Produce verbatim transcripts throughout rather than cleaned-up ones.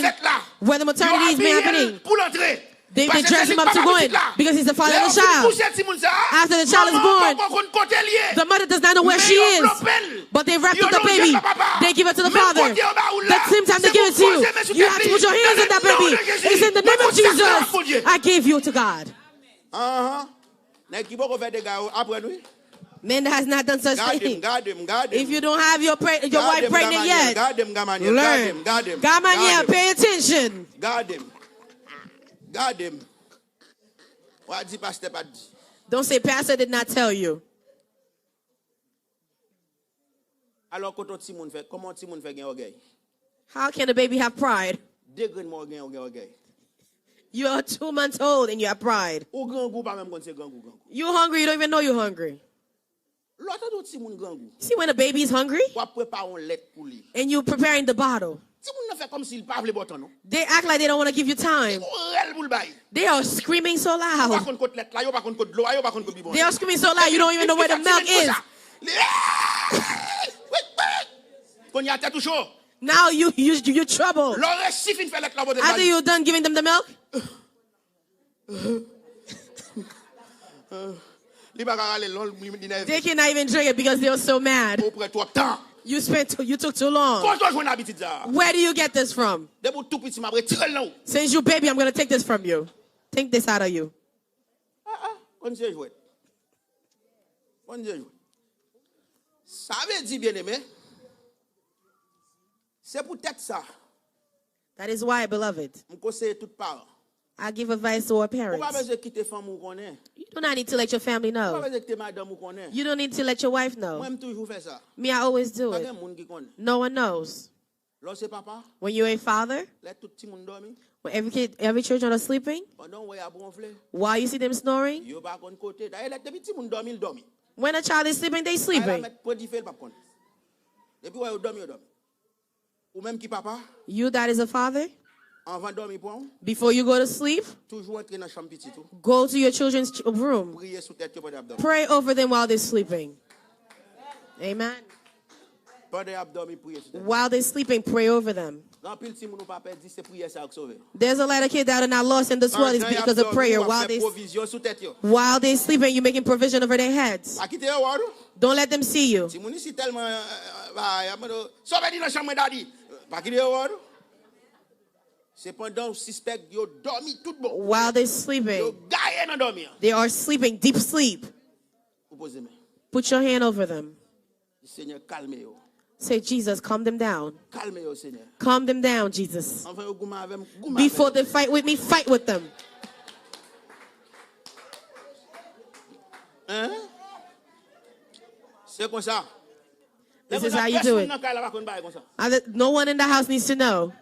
fèt la. Where the maternity is happening. Pou l antre. They, they dress him up to go in because he's the father of the child. After the child is born, the mother does not know where she is. But they wrapped up the baby. They give it to the father. The same time they give it to you, you have to put your hands on that baby. It's in the name of Jesus. I give you to God. Nèg ki poko fè dega yo aprann wi. Men that has not done such thing. If you don't have your, pre- your wife pregnant yet, learn. Gamanya, pay attention. Gade m. Gade m. Wa di pastè pa t di. Don't say pastor did not tell you. Alò kote yon timoun fè, kòman yon timoun fè gen ògèy? How can a baby have pride? De grenn mwa w gen, w gen ògèy. You are two months old and you have pride. Ou grangou, w pa menm konn se grangou, grangou. You hungry, you don't even know you hungry. Lè w tande yon timoun grangou. See, when a baby is hungry, w ap prepare yon lèt pou li. And you preparing the bottle. Timoun nan fè kòmsi l pa vle ba w tan non. They act like they don't want to give you time. Li gon rèl pou l bay. They are screaming so loud. Yo pa konn kot lèt la, yo pa konn kot dlo a, yo pa konn kot bibwon an. They are screaming so loud, you don't even know where the milk is. Kounye a tèt ou cho. Now you, you, you trouble. Lè w resi fin fè lèt la, w pote l ba li. After you done giving them the milk, Li pa ka rale l non, li nève. They cannot even drink it because they are so mad. Ou pran twòp tan. You spent, you took too long. Kote w jwenn abitid sa a? Where do you get this from? Depi w tou piti, m ap retire l nan ou. Since you baby, I'm gonna take this from you. Take this out of you. Ah ah, konn se jwèt. Konn se jwèt. Sa vle di, byeneme, se poutèt sa. That is why, beloved, m konseye tout paran. I give advice to all parents. Ou pa bezwen kite fanmi w konnen. You do not need to let your family know. Ou pa bezwen kite madanm ou konnen. You don't need to let your wife know. Mwen, m toujou fè sa. Me, I always do it. Pa gen moun ki konnen. No one knows. Lè w se papa, When you're a father, lè tout timoun dòmi, when every kid, every children are sleeping, pandan w wè y ap wonfle, while you see them snoring, yo pa konn kote. Dayè, lè depi timoun dòmi, l dòmi. When a child is sleeping, they Kay la sleeping. Mèt pran dife, l p ap konnen. Depi w wè yo dòmi, yo dòmi. Ou menm ki papa, You that is a father, anvan dòmi pran w, before you go to sleep, toujou antre nan chanm pitit ou. Go to your children's ch- room. Priye sou tèt yo pandan y ap dòmi. Pray over them while they're sleeping. Amen. Pandan y ap dòmi, priye sou tèt yo. While they're sleeping, pray over them. Gen anpil timoun ou pa pèdi, se priyè sa yo k sove yo. There's a lot of kids that are not lost in this world is because of prayer. While they, while they sleeping, you're making provision over their heads. Pa kite yo wè w non. Don't let them see you. Timoun isi tèlman bagay, ap mande w, sa w pèdi nan chanm mwen, daddy? Pa kite yo wè w non. Se pandan w sispèk yo dòmi tout bon. While they sleeping, yo gaye nan dòmi an. They are sleeping deep sleep. Ou poze men. Put your hand over them. Di, Senyè, kalme yo. Say, Jesus, calm them down. Kalme yo, Senyè. Calm them down, Jesus. Anvan yo goumen avè m, goumen avè yo. Before they fight with me, fight with them. Hein? Se konsa. This is how you do it. Pèsonn nan kay la pa konn bagay konsa. No one in the house needs to know.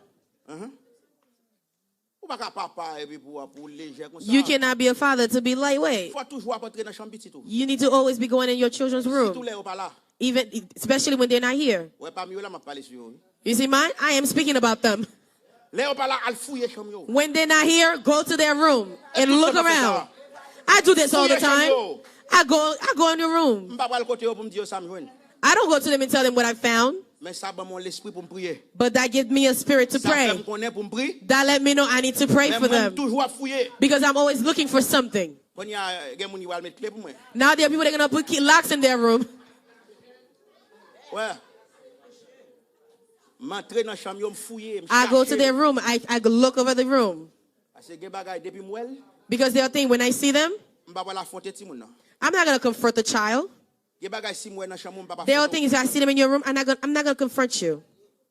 Ou pa ka papa epi pou w ap ou lejè konsa. You cannot be a father to be lightweight. Fò toujou ap antre nan chanm pitit ou. You need to always be going in your children's room. Sitou lè yo pa la. Even, especially when they're not here. Wè pa m yo la m ap pale sou yo wi. You see mine? I am speaking about them. Lè yo pa la, al fouye chanm yo. When they're not here, go to their room and look around. I do this all the time. I go, I go in the room. M pa pral kote yo pou m di yo sa m jwenn. I don't go to them and tell them what I found. Men sa ban m yon lespri pou m priye. But that give me a spirit to pray. Sa fè m konnen pou m priye. That let me know I need to pray for them. Men mwen m toujou ap fouye. Because I'm always looking for something. Kounye a gen moun ki pral met kle pou mwen. Now there are people that gonna put key, locks in their room. Wè. M antre nan chanm yo, m fouye, m chache. I go to their room. I, I look over the room. Paske gen bagay depi m wè l. Because there are things when I see them. M pa pral afwonte timoun nan. I'm not gonna confront the child. Gen bagay si m wè nan chanm ou m p ap afwonte w. There are things I see them in your room. I'm not gonna, I'm not gonna confront you.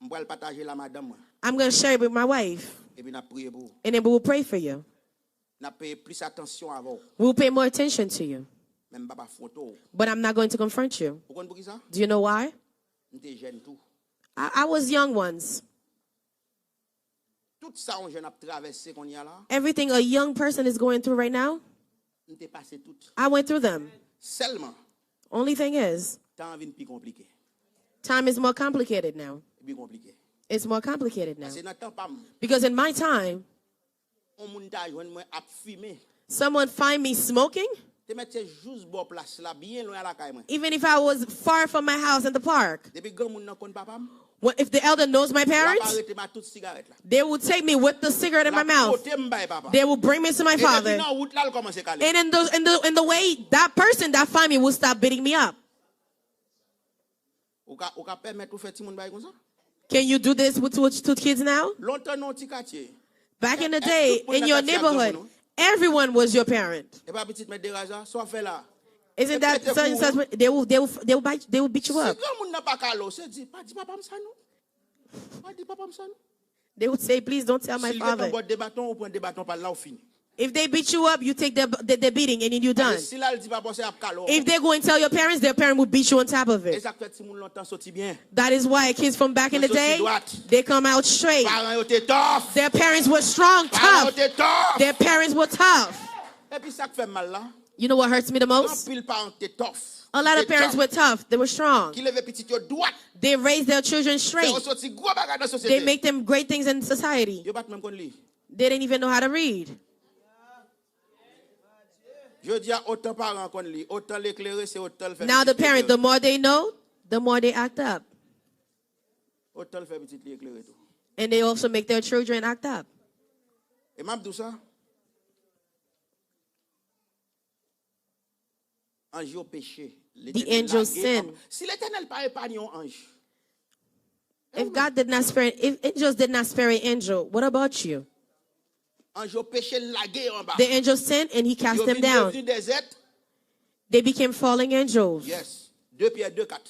M pral pataje l a madanm mwen. I'm gonna share it with my wife. Epi n ap priye pou ou. And then we will pray for you. N ap peye plis atansyon avè w. We will pay more attention to you. Men m p ap afwonte w. But I'm not going to confront you. Ou konn poukisa? Do you know why? M te jèn tou. I, I was young once. Tout sa yon jèn ap travèse kounye a la. Everything a young person is going through right now, m te pase tout. I went through them. Sèlman, only thing is, tan an vin pi konplike. Time is more complicated now. Li pi konplike. It's more complicated now. Paske nan tan pa m, because in my time, yon moun ta jwenn mwen ap fimen. Someone find me smoking. Te mèt se jous bò plas la, byen lwen a lakay mwen. Even if I was far from my house in the park. Depi granmoun nan konn papa m, When, if the elder knows my l ap parents, arete m ak tout sigarèt la. They will take me with the cigarette in my L ap mouth. Pote m bay papa. They will bring me to my father. Epi nan wout la l kòmanse kale. And in the, in the, in the way, that person, that family will stop beating me up. Ou ka ou ka pèmèt ou fè timoun bagay konsa? Can you do this with, with two kids now? Lontan nan yon ti katye. Back in the day, in your neighborhood, everyone was your parent. E pa pitit mèt deraza, sa w ap fè la? Isn't that such and such? They will, they will, they will, bite, they will beat you up. Si granmoun nan pa kale w, se di, pa di papa m sa non. Pa di papa m sa non. They would say, please don't tell my father. Si l gentan ba w de baton, ou pran de baton pa l la, ou fini. If they beat you up, you take the, the, the beating and then you're done. Si l al di papa w sa, y ap kale w ankò. If they go and tell your parents, their parent will beat you on top of it. E sa k fè timoun lontan soti byen. That is why kids from back in the day, they come out straight. Paran yo te tough. Their parents were strong, tough. Paran yo te tough. Their parents were tough. Epi sa k fè m mal la? You know what hurts me the most? Anpil paran te tough. A lot of parents were tough. They were strong. Ki leve pitit yo dwat. They raised their children straight. Fè yo soti gwo bagay nan sosyete. They make them great things in society. Yo pa t menm konn li. They didn't even know how to read. Jodi a, otan paran konn li, otan l eklere, se otan l fè pitit li eklere. Now the parent, the more they know, the more they act up. Otan l fè pitit li eklere tou. And they also make their children act up. E m ap di w sa, anj yo peche. The angels sin. Si Letènèl pa epanye yon anj, If God did not spare, if angels did not spare an angel, what about you? Anj yo peche, l lage yo anba. The angels sinned and he cast them down. Yo vin devni dèzèt. They became falling angels. Yes. De Pyè de kat.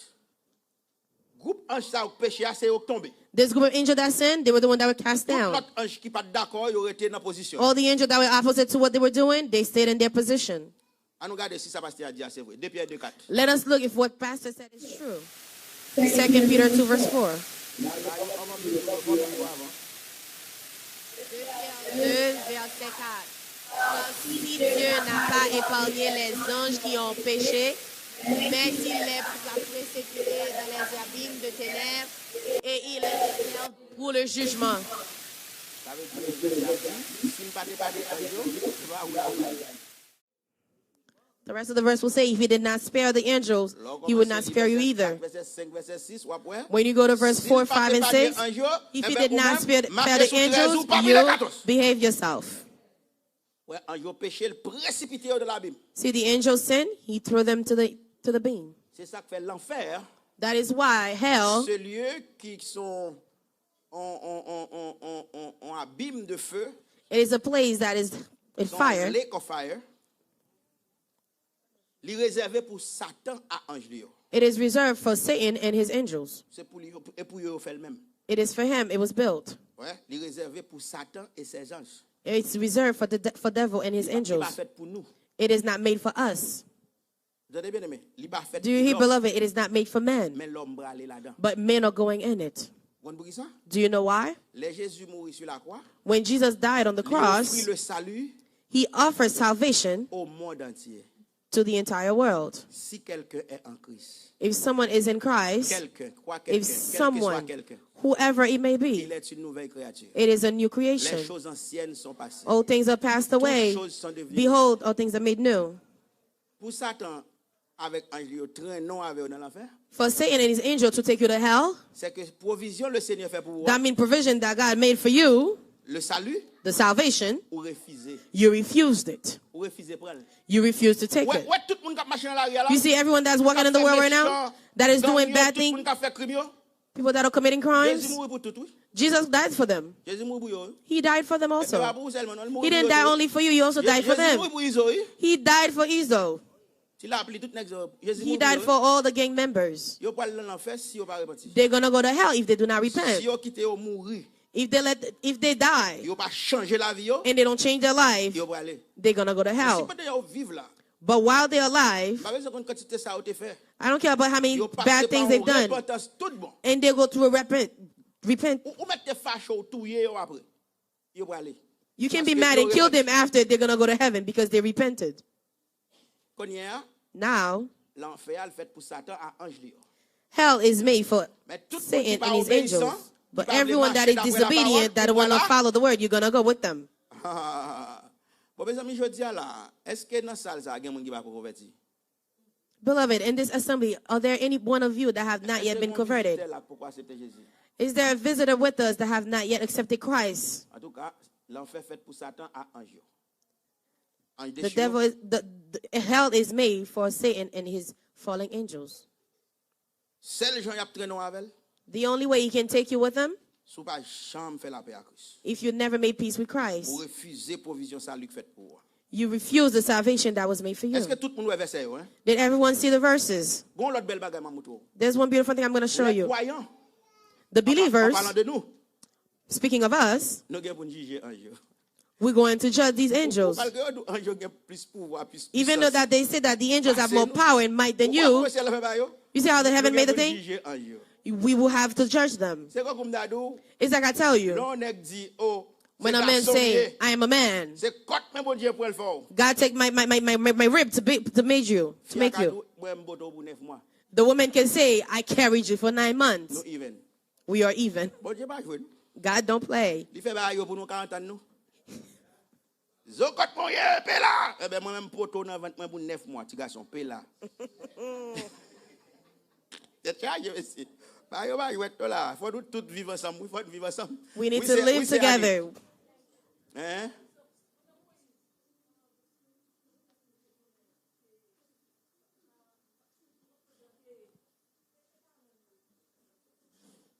Gwoup anj sa yo k peche a, se yo k tonbe. This group of angels that sinned, they were the one that were cast down. Tout lòt anj ki pa t dakò yo rete nan pozisyon yo. All the angels that were opposite to what they were doing, they stayed in their position. Ann nou gade si sa pastè a di a se vre. De Pyè de kat. Let us look if what pastor said is true. Second Peter two verse four. Deux, verset quatre. Car si Dieu n'a pas épargné les anges qui ont péché, mais il les a précipités dans les abîmes de ténèbres et il les réserve pour le jugement. Sa vle di, Bib la di, si l pa t epanye anj yo, se pa ou l ap pran. The rest of the verse will say, if he did not spare the angels, he would not spare you either. When you go to verse four, five, and six, if he did not spare, spare the angels, you behave yourself. See, the angels sin, he threw them to the, to the beam. That is why hell, on, on, on, on, on, on, on abîme de feu. It is a place that is in fire. Lake of fire. Li rezève pou Satan a anj li yo. It is reserved for Satan and his angels. Se pou li, e pou yo yo fè l menm. It is for him. It was built. Wè, li rezève pou Satan e sè zanj. It's reserved for the de- for devil and his angels. Li pa fèt pou nou. It is not made for us. Tande byeneme, li pa fèt pou lòm. Do you hear, beloved? It is not made for man. Men lòm prale ladan. But men are going in it. Ou konn poukisa? Do you know why? Lè Jezi mouri sou lakwa, When Jesus died on the cross, li ofri le salut he offered salvation au monde entier. To the entire world. Si quelqu'un est en Christ, if someone is in Christ, quelqu'un, quoi quelqu'un, if someone, whoever it may be, il est une nouvelle créature. It is a new creation. Les choses anciennes sont passées. All things are passed away. Toutes choses sont devenues. Behold, all things are made new. Pou Satan avèk anj li yo trennen w avè yo nan lanfè. For Satan and his angel to take you to hell. Sè ke pwovizyon le Senyè fè pou ou a. That mean provision that God made for you. Le salut. The salvation. Ou refize. You refused it. Ou refize pran l. You refused to take it. Wè tout moun k ap mache nan lari a la. You see everyone that's walking in the world right now that is doing bad things. Gang yo, tout moun k ap fè krim yo. People that are committing crimes. Jezi mouri pou tout wi. Jesus died for them. Jezi mouri pou yo wi. He died for them also. Epi pa pou ou sèlman non, li mouri pou yo tou. He didn't die only for you, he also died for them. Jezi mouri pou Izo wi. He died for Izo. Ti lapli, tout nèg sa yo. Jezi mouri pou yo wi. He died for all the gang members. Yo pral nan lanfè si yo pa repanti. They're gonna go to hell if they do not repent. Si yo kite yo mouri. If they let, if they die. Yo pa chanje lavi yo. And they don't change their life. Yo prale. They're gonna go to hell. Men si pandan y ap viv la. But while they're alive, m pa bezwen konn kantite sa yo te fè. I don't care about how many bad things they've done. Yo pase pa yon repantans tout bon. And they go through a repent, repent. Ou, ou mèt te fache, ou touye yo apre. Yo prale. You can be mad and kill them after, they're gonna go to heaven because they repented. Kounye a, now, lanfè a, l fèt pou Satan ak anj li yo. Hell is made for Satan and his angels. But everyone that is disobedient, that will not follow the word, you're gonna go with them. Bon, mezanmi, jodi a la, èske nan sal sa a gen moun ki pako konvèti? Beloved, in this assembly, are there any one of you that have not yet been converted? Is there a visitor with us that have not yet accepted Christ? Antouka, lanfè fèt pou Satan ak anj yo. Anj The deche devil yo. Is, the, the hell is made for Satan and his fallen angels. Sèl jan y ap trennen w avè l, The only way he can take you with him si w pa janm fè lapè a Kris. If you never made peace with Ou Christ. Refize pwovizyon sali k fèt pou ou. You refuse the salvation that was made for you. Èske tout moun wè vèsè yo? Hein? Did everyone see the verses? Gon lòt bèl bagay m ap montre w. There's one beautiful thing I'm going to show Lè you. Kwayan, The an pa- an believers, palan de nou, speaking of us, nou gen pou n jije anj yo. We're going to judge these angels. Malgre yo di anj yo gen plis pouvwa, plis Even though pisans. That they say that the angels have more power and might than Ou you, wè kòman syèl la fè bagay yo? You see how the Nou heaven gen made the pou n thing? Jije anj yo. We will have to judge them. Se kòk ou m ta di w, It's like I tell you, lè yon nèg di, oh, When se a man gason m say, ye. I am a man, Se kòt men Bondye pran l fè w. God take my, my, my, my, my, my rib to, be, to make you, to Fi a make ka you. Di, mwen m pote w pou nèf mwa. The woman can say, I carried you for nine months. Nou even. We are even. Bondye pa jwe n. God don't play. Li fè bagay yo pou nou karant an nou. Zo kòt mwen ye, pe la. Enben mwen menm pote w nan vant mwen pou nèf mwa, ti gason, pe la. Tèt chaje mesye. Bagay yo pa jwèt non la. Fò nou tout viv ansanm, wi, fò nou viv ansanm. We need Wi, to se- live wi, se Ani. Together. Hein?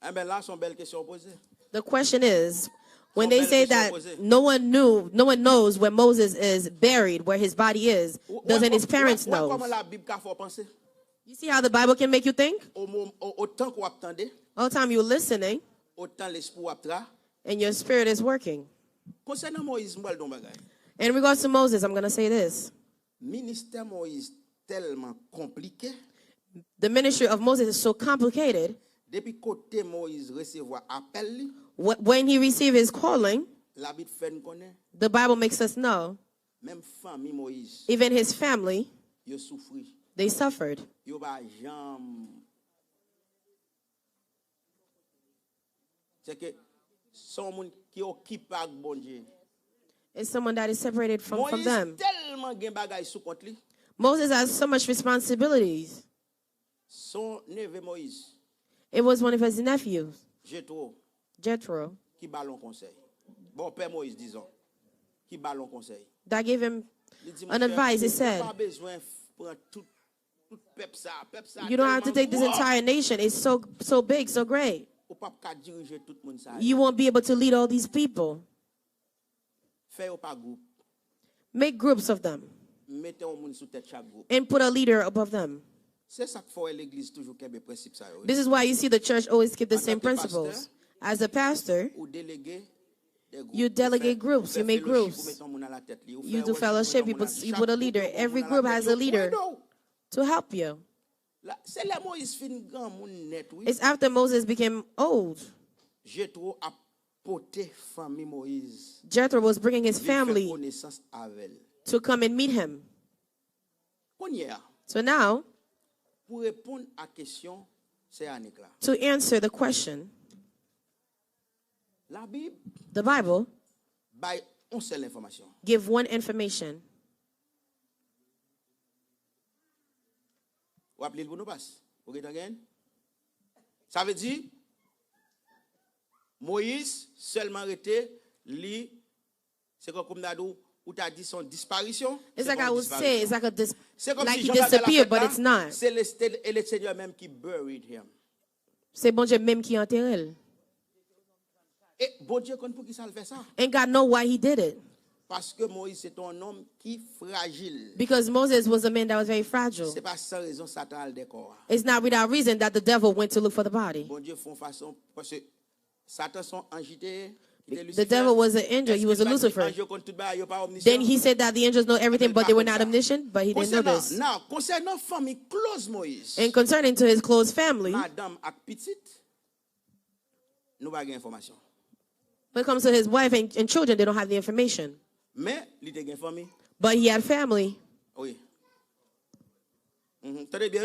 Enben la, se yon bèl kesyon w poze. The question is, when Son they bèl say kesyon that poze. No one knew, no one knows where Moses is buried, where his body is, Ou- ou- doesn't ou- his parents ou- ou- know? Kòman Labib ka fè w panse? You see how the Bible can make you think? O mo- o- Otan ke w ap tande, All the time you're listening otan lespri w ap tra. And your spirit is working. Konsènan Moyiz, m pral di yon bagay. In regards to Moses, I'm going to say this. Ministè Moyiz tèlman konplike. The ministry of Moses is so complicated. Depi kote Moyiz resevwa apèl li, Wh- When he received his calling, Labib fè n konnen the Bible makes us know menm fanmi Moyiz, even his family, yo soufri. They suffered. Yo pa janm. Se ke se yon moun ki okipe ak Bondye. It's someone that is separated from, from Moyiz them. Tèlman gen bagay sou kont li. Moses has so much responsibilities. Se yon neve Moyiz, It was one of his nephews, Jetwo, Jethro, ki ba l yon konsèy. Bòpè Moyiz, dizon, ki ba l yon konsèy. That gave him Li di, an "Monchè, advice. He ou said, pa bezwen f- pran tout, tout pèp sa. Pèp sa You don't have to tèlman take this gwo. Entire nation. It's so, so big, so great. Ou p ap ka dirije tout moun sa yo. You won't be able to lead all these people. Fè yo pa gwoup. Make groups of them Mete yon moun sou tèt chak gwoup. And put a leader above them. Se sa k fè w wè legliz toujou kenbe prensip sa yo. This is why you see the church always keep the same Antanke pastè, principles. As a pastor, ou delege de gwoup. You delegate groups, you make groups. Ou mete yon moun a la tèt li. Ou You fè do worship, fellowship, ou mete yon you moun put, a- you chak put a gwoup, leader. ou mete yon Every moun a group la has tèt a li, ou leader ede w. To help you. La- Se lè Moyiz fin granmoun nèt, wi. It's after Moses became old. Jetwo ap pote fanmi Moyiz. Jethro was bringing his Li fè family konesans avè l. To come and meet him. Kounye a, So now, pou reponn a kesyon sè Anik la, to answer the question, Labib the Bible bay yon sèl enfòmasyon. Give one information. W ap li l pou nou pas. Ou gentan genyen? Sa vle di, Moyiz sèlman rete li, se kòm m ta di w, ou ta di se yon disparisyon. It's Se like pa I yon would say, it's disparisyon. Like a dis- Se kòm like si he jan bagay la Disappeared, fèt but la, it's not. Se le, se le Senyè menm ki buried him. Se Bondye menm ki antere l. E Bondye konn pou ki sa l fè sa. And God know why he did it. Paske Moyiz se te yon nonm ki frajil. Because Moses was a man that was very fragile. Se pa san rezon Satan al dèkò a. It's not without reason that the devil went to look for the body. Bondye fè yon fason, paske Satan se yon anj li te ye, li te The Lucifer. devil was an angel. He Èske was a li pa di Lucifer. Anj yo konn tout bagay, yo pa omnisyan. Then he said that the angels know everything, Ebyen, but pa they were konn not sa. Omniscient, but he didn't know Konsènan, This. Now, konsènan fanmi close Moyiz, And concerning to his close family, Madanm ak pitit, nou pa gen enfòmasyon. When it comes to his wife and, and children, they don't have the information. Men, li te gen fanmi. But he had family. Wi. Mhm. Tande byen,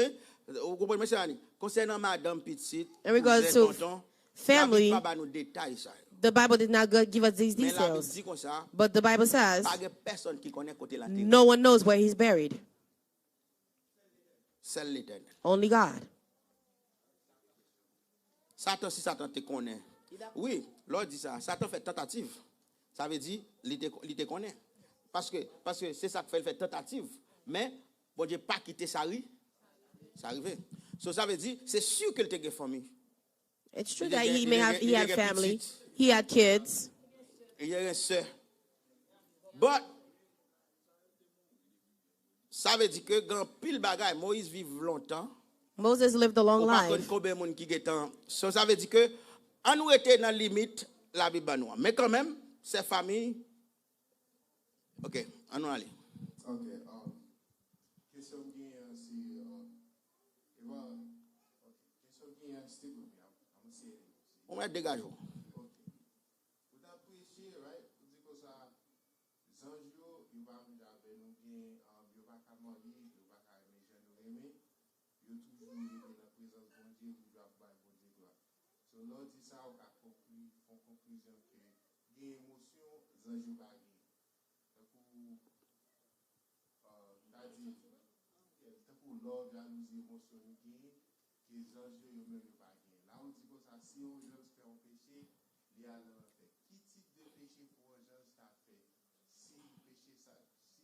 wi. Ou konprann mwen, se Ani? Konsènan madanm, pitit, In regards kouzen, to tonton, family, Labib pa ba nou detay sa yo. The Bible did not go- give us these Men Labib details. Di konsa, But the Bible says pa gen pèsonn ki konnen kote l antere. No one knows where he's buried. Sèl Letènèl. Only God. Satan, si Satan te konnen. Wi, lè w di sa, Satan fè tantativ. Sa vle di, li te, li te konnen. Paske, paske se sa k fè l fè tantativ. Men, Bondye pa kite sa ri, sa rive. So, sa vle di, se si ke l te gen fanmi. It's true that he may have he had family, he had kids. Li te gen sè. But, sa vle di ke gen anpil bagay. Moyiz viv lontan. Moses lived a long Ou pa konn life. Konbyen moun ki gentan. So, sa vle di ke, ann nou rete nan limit Labib ban nou an. Men kanmenm, se fanmi. Ok, ann nou ale. Ok, um, kesyon m genyen an se, uh, evan, ok, kesyon m genyen an se, I'm, I'm gonna say it in English. Ou mèt degaje w. Ok. Ou t ap preche, right? Ou di konsa, zanj yo, yo pa manje avè nou, gen, um, yo pa ka marye, yo pa ka renmen jan nou renmen. Yo toujou rete nan prezans Bondye, toujou ap bay Bondye glwa. So, lè w di sa, ou ka konkli, fè yon konklizyon ke gen emosyon, zanj yo pa gen. Tankou, uh, m ta di, tankou love, jalouzi, emosyon nou genyen, ke zanj yo, yo menm yo pa genyen. La ou di konsa, si yon zanj fè yon peche, li al nan lanfè. Ki tip de peche pou yon zanj ta fè? Si peche sa,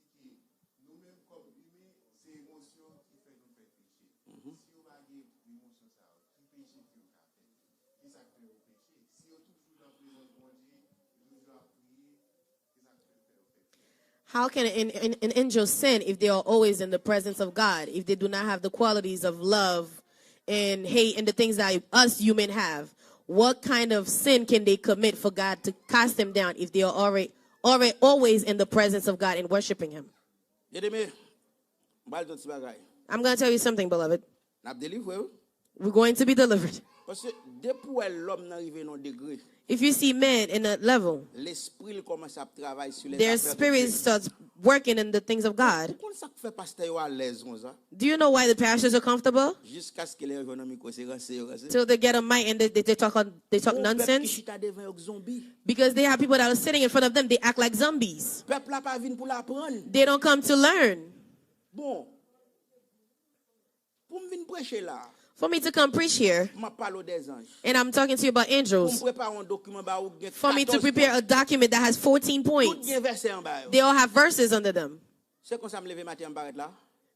si ke nou menm kòm imen, se emosyon ki fè nou fè peche. Si yo pa gen emosyon sa yo, ki peche ke yo ka fè? Ki sa k fè yo peche? Si yo toujou nan prezans Bondye, yo toujou ap priye, ki sa k fè yo fè peche? How can an, an, an angel sin if they are always in the presence of God, if they do not have the qualities of love and hate and the things that us human have? What kind of sin can they commit for God to cast them down if they are already, already always in the presence of God and worshiping Him? Byeneme, m pral di w ti bagay. I'm going to tell you something, beloved. N ap delivre, wi. We're going to be delivered. Paske depi w wè lòm nan rive nan yon degre, If you see men in that level, lespri l kòmanse ap travay sou lè their spirit starts working in the things of God. Ou konn sa k fè pastè yo alèz konsa? Do you know why the pastors are comfortable? Jiskaske lè yo jwenn yon mikwo, se ranse yo ranse. Till they get a mic and they, they, they talk on, they talk Yon pèp ki nonsense. Chita devan yo k zonbi. Because they have people that are sitting in front of them, they act like zombies. Pèp la pa vin pou l aprann. They don't come to learn. Bon, pou m vin preche la, For me to come preach here, m ap pale w de zanj. And I'm talking to you about Pou m angels. Prepare yon dokiman ba ou gen For me to katòz prepare pwen. A document that has fourteen Tout points, gen vèsè anba yo. They all have verses under them. Se konsa m leve maten an m parèt la.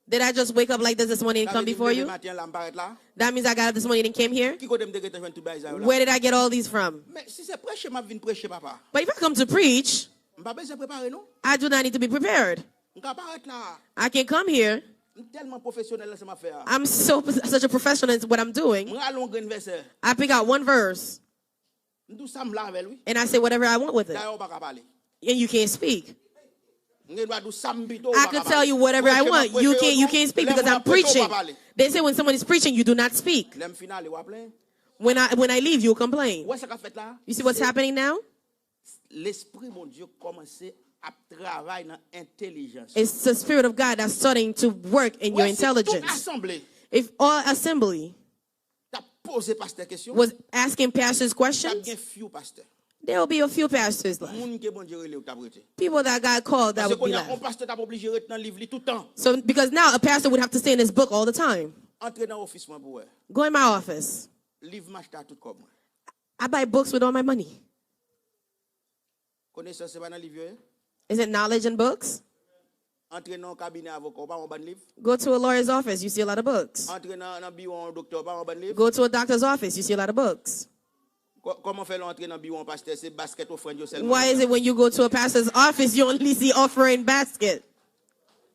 Did I just wake up like this this morning and Sa come vle di m before leve you? Maten an la m parèt la. That means I got up this morning and came here. Ki kote m te gentan jwenn tout bagay sa yo la? Where did I get all these from? Men si se preche m ap vin preche, papa. But if I come to preach, M pa bezwen prepare non. I do not need to be prepared. M ka parèt la. I can come here. M tèlman pwofesyonèl nan sa m ap fè a. I'm so such a professional in what I'm doing. M rale yon grenn vèsè. I pick out one verse M di w sa m vle avè l, wi. And I say whatever I want with it. Dayè ou pa ka pale. And you can't speak. M gen dwa di w sa m pito. I could tell you whatever I want. You can't, you can't speak because I'm preaching. They say when someone is preaching, you do not speak. Lè m fin ale, w ap plenyen. When I when I leave, you complain. Ou wè sa k ap fèt la? You see what's happening now? Lespri Bondye kòmanse ap travay nan entèlijans. It's the Spirit of God that's starting to work in your Wè si tout intelligence. Asanble If all assembly t ap poze pastè kesyon, was asking pastors t ap questions, gen few pastè. There will be a few pastors left. Moun ke Bondye rele yo t ap rete. People that God called that Paske would be kounye a, yon left. Pastè t ap oblije ret nan liv li tout tan. So because now a pastor would have to stay in his book all the time. Antre nan ofis mwen pou wè. Go in my office. Liv m achte a tout kòb mwen. I buy books with all my money. Konesans se pa nan liv yo ye? Is it knowledge and books? Antre nan yon kabinè avoka, ou pa wè yon bann liv? Go to a lawyer's office, you see a lot of books. Antre nan, nan biwo yon doktè, ou pa wè yon bann liv? Go to a doctor's office, you see a lot of books. Kò- Kòman fè lè w antre nan biwo yon pastè, se baskèt ofrann yo sèlman? Why is it when you go to a pastor's office, you only see offering basket?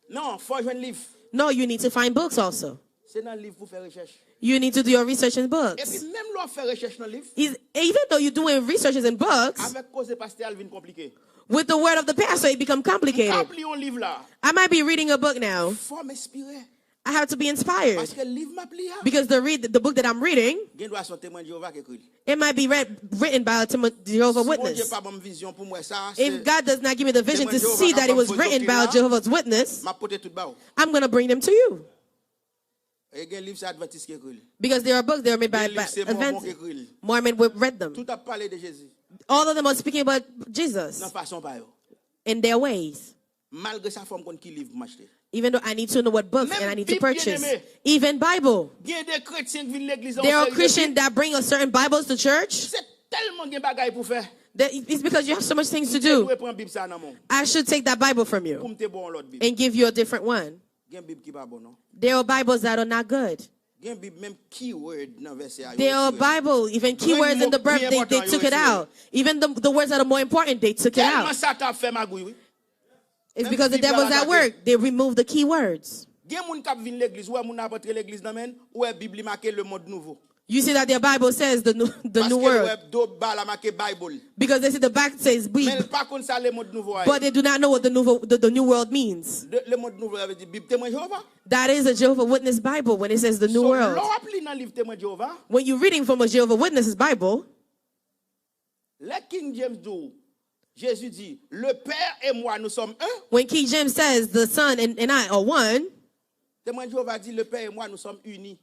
Non, fò w jwenn liv. No, you need to find books also. Se nan liv pou fè rechèch. You need to do your research in Epi books. Menm lè w ap fè rechèch nan liv, Is- Even though you're doing researches in books, avèk koze pastè a l vin konplike. With the word of the pastor, it become M ka complicated. Li yon liv la. I might be reading a book now. Fò m enspire. I have to be inspired Paske liv m ap li a, because the read the book that I'm reading gen dwa se yon Temwen de Jewova k ekri l. It might be read, written by a Tem- Jehovah Si Bondye Witness. Pa ban m vizyon pou m wè sa, If God does not give me the vision to Temwen Jewova see ka that it ban m was vo written by a dokiman, Jehovah's Witness, M ap pote tout ba w. I'm going to bring them to you. E gen liv se Advantis ki ekri l. Because there are books that are made by, Gen by liv se Mòmon ki Adventist. Ekri l. Mormon would read them. Tout ap pale de Jezi. All of them are speaking about Jesus Nan fason pa yo. In their ways. Malgre sa, fò m konn ki liv m achte. Even though I need to know what books and I need to purchase. Even Bible. There are Christians that bring a certain Bibles to church. Se tèlman gen bagay pou fè. It's because you have so much things to do. I should take that Bible from you and give you a different one. Gen Bib ki pa bon non. There are Bibles that are not good. Gen Bib menm keyword nan vèsè a yo retire. There are Bible, even keywords in the Bible, they, they took it out. Even the, the words that are more important, they took it out. Tèlman Satan ap fè magouy wi. It's because the devil's at work. They remove the key words. Gen moun k ap vin legliz, ou wè moun nan ap antre legliz nan men l, ou wè Bib li make Le Monde Nouveau. You see that their Bible says the new, the new world. Paske l wè do ba la make Bible. Because they see the back says Bib. Men l pa konn sa Le Monde Nouveau a ye. But they do not know what the, nouveau, the, the new world means. Le, Le Monde Nouveau a vle di Bib Temwen Jewova. That is a Jehovah Witness Bible when it says the new world. So lè w ap li nan liv Temwen Jewova. When you're reading from a Jehovah Witness's Bible, Lè King James di w, Jezi di, Le Père et moi, nous sommes un. When King James says, "The Son and, and I are one," Temwen Jewova di, Le Père et moi, nous sommes unis.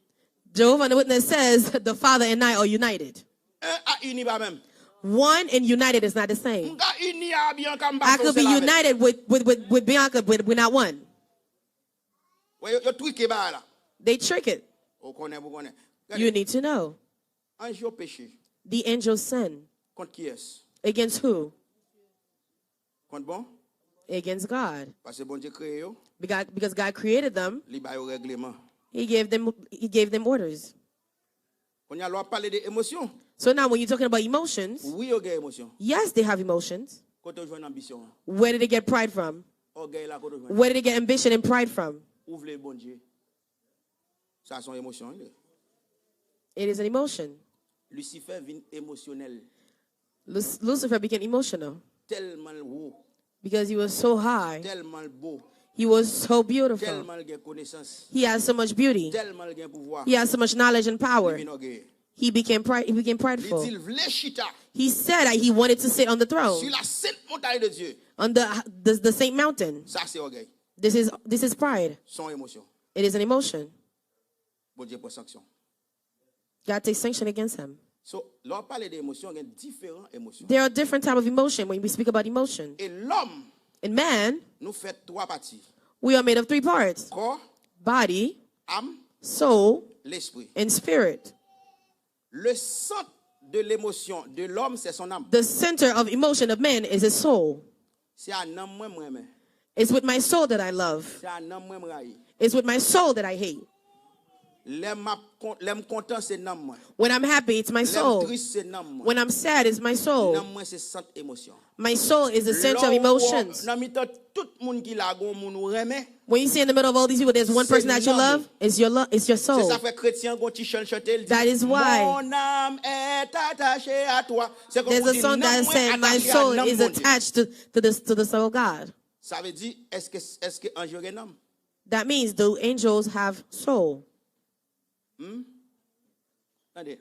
Jehovah Witness says, "The Father and I are united." Un a uni pa menm. One and united is not the same. M ka uni a Bianca, m pa fè yon sèl avè l. I could be united with, with, with, with Bianca, but we're not one. Wè, yo, yo trike bagay la. They trick it. Ou konnen, ou konnen. Gade. You need to know. Anj yo peche. The angels sin. Kont kiyès? Against who? Kont bon? Against God. Paske Bondye kreye yo. Because, because God created them. Li ba yo règleman. He gave them, he gave them orders. Kounye a, lè w ap pale de emosyon. So now, when you're talking about emotions, wi, yo gen emosyon. Yes, they have emotions. Kote w jwenn anbisyon an? Where did they get pride from? Ògèy la, kote w jwenn? Where did they get ambition and pride from? Ou vle Bondye. Sa se yon emosyon, wi. It is an emotion. Lisifè vin emosyonèl. Lus-, Lucifer became emotional. Tèlman l wo. Because he was so high. Tèlman l bo. He was so beautiful. Tèlman l gen konesans. He has so much beauty. Tèlman l gen pouvwa. He has so much knowledge and power. Li vin ògeye. He became pride, he became prideful. Li di l vle chita. He said that he wanted to sit on the throne. Sur la sainte montagne de Dieu. On the, the, the Saint Mountain. Sa se ògèy. This is, this is pride. Se yon emosyon. It is an emotion. Bondye pran sanksyon. God takes sanction against him. So, lè w ap pale de emosyon, gen diferan emosyon. There are different type of emotion when we speak about emotion. E lòm, And man, nou fèt twa pati. We are made of three parts. Kò, body, am, soul, lespri. And spirit. Le centre de l'émotion de l'homme, c'est son âme. The center of emotion of man is his soul. Se a nanm mwen m renmen. It's with my soul that I love. Se a nanm mwen m rayi. It's with my soul that I hate. Lè m ap kon-, lè m kontan, se nanm mwen. When I'm happy, it's my soul. Lè m tris, se nanm mwen. When I'm sad, it's my soul. Nanm mwen se sant emosyon. My soul is the center of emotions. Lè w wè nan mitan tout moun ki la, gon moun ou renmen. When you see in the middle of all these people, there's one person that you love, it's your lo-, it's your soul. Se sa fè kretyen gon ti chan l chante, l di, That is why Mon âme est attachée à toi. Se kòm ou di, nanm mwen atache a nanm mwen. There's a song that said, "My soul is attached to, to the, to the soul of God." Sa vle di, èske, èske anj yo gen nanm? That means, do angels have soul? Hmm? Tande.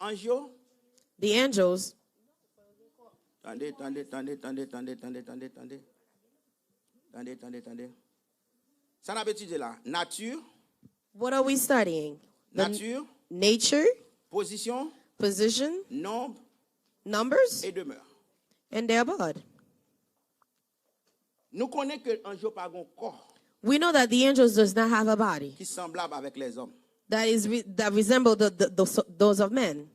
Anj yo? The angels. Tande, tande, tande. Tande, tande, tande. Tande, tande, tande. Sa n ap etidye la? Nati. What are we studying? The n-, nature, nature, pozisyon, position, nonb, numbers, e demè. And their abode. Nou konnen ke anj yo pa gon kò. We know that the angels does not have a body ki sanblab avèk lèzòm. That is re-, that resemble the, the, the, those of men.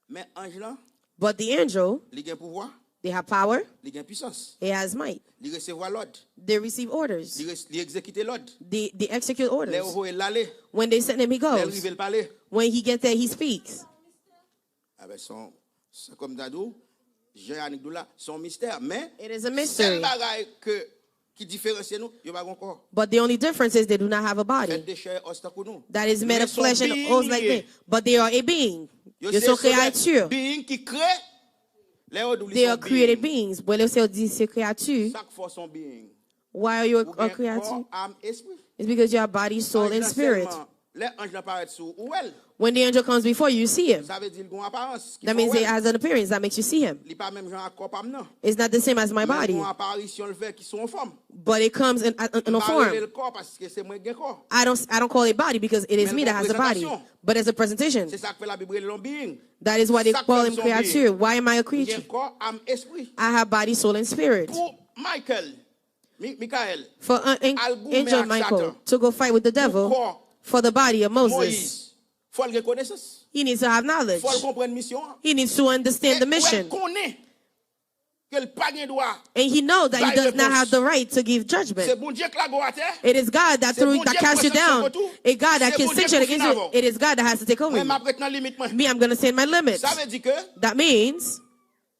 Men anj lan, But the angel, li gen pouvwa, they have power, li gen pwisans, he has might. Li resevwa lòd. They receive orders. Li res-, li egzekite lòd. They, they execute orders. Lè yo voye l ale, When they send him, he goes. Lè l rive, l pale. When he gets there, he speaks. Abè, se yon, se kòm m ta di w, Jan Yanick di w la, se yon mistè. Men, It is a mystery. Sèl bagay ke, ki diferansye nou, yo pa gen kò. But the only difference is they do not have a body. Fèt de chè e os tankou nou. That is made of flesh and bones like me. Men se yon being li ye. But they are a being. Yo se yon kreyati. Yo se being ki kreye. Lè yo di w li se yon being. They are created beings. Bon, lè yo di se kreyati. Sa k fè w se yon being? Why are you a creature? Ou gen kò, am, espri. It's because you have body, soul, and spirit. Anj lan sèlman, lè anj lan parèt sou ou, ou wè l. When the angel comes before you, you see him. Sa vle di l gen yon aparans ki fè w wè l. That means he has an appearance that makes you see him. Li pa menm jan ak kò pa m nan. It's not the same as my body. Men l gen yon aparisyon l fè ki sou yon fòm. But it comes in, in, in a form. M pa rele l kò paske se mwen k gen kò. I don't, I don't call it body because it is me that has the body. Men l gen yon prezantasyon. But as a presentation. Se sa k fè Labib rele l yon being. That is why they call him creature. Sa k fè m se yon being? Why am I a creature? M gen kò, am, espri. I have body, soul, and spirit. Pou Michael, Mi- Mikaèl, for an- an- al goumen Angel ak Michael Satan to go fight with the pou devil kò for the body of Moses. Moyiz. Fò l gen konesans. He needs to have knowledge. Fò l konprann misyon an. He needs to understand the mission. E pou l konnen ke l pa gen dwa bay repons. And he know that he does not have the right to give judgment. Se Bondye k lage w atè. It is God that threw, that cast you down. Se Bondye k pran sanksyon kont ou. A God that can sanction against you. Se Bondye k pou fin avè w. It is God that has to take over you. Mwen, m ap ret nan limit mwen. Me, I'm gonna stay in my limits. Sa vle di ke That means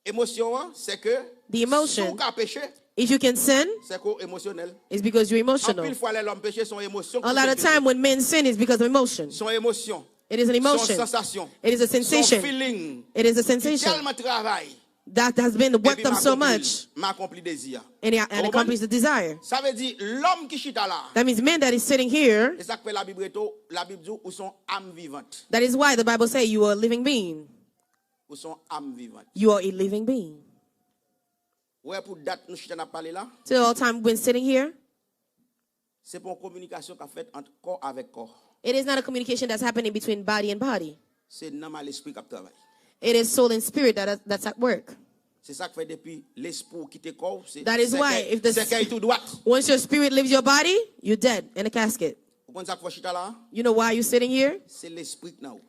emosyon an, se ke the emotion, si w ka peche, if you can sin, se ke w emosyonèl. It's because you're emotional. Anpil fwa, lè lòm peche, se yon emosyon ki fè l peche. A lot of time when men sin is because of emotion. Se yon emosyon. It is an emotion. Se yon sansasyon. It is a sensation. Se yon feeling. It is a sensation ki tèlman travay. That has been worked up so much. Epi m akonpli l, m akonpli dezi a. And it, and accomplishes the desire. Ou konprann? Sa vle di, lòm ki chita la a. That means men that is sitting here. E sa k fè Labib rete w, Labib di w, ou se yon am vivant. That is why the Bible say you are a living being. Ou se yon am vivant. You are a living being. Ou wè, pou dat nou chita n ap pale la, till all time we've been sitting here, se pa yon kominikasyon k ap fèt ant kò avèk kò. It is not a communication that's happening between body and body. Se nanm a lespri k ap travay. It is soul and spirit that, that's at work. Se sa k fè depi lespri w kite kò w, se sèkèy tou dwat. That is why if the s- once your spirit leaves your body, you're dead in a casket. Ou konn sa k fè w chita la a? You know why you're sitting here? Se lespri k nan ou.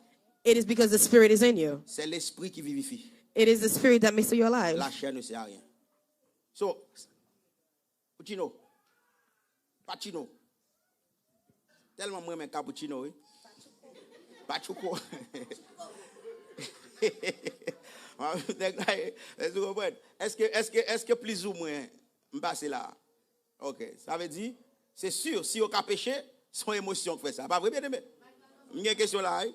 It is because the spirit is in you. Se lespri ki vivifye. It is the spirit that makes you alive. Lachè ne sè aryen. So, Puccino. Pacino. Tèlman m renmen cappuccino, wi. Pachuco. Nèg la, èske w konprann? Èske, èske, èske plizoumwen m pase la? Ok, sa vle di, se si, si yo ka peche, se yon emosyon k fè sa. Pa vre, byeneme? M gen kesyon la, wi.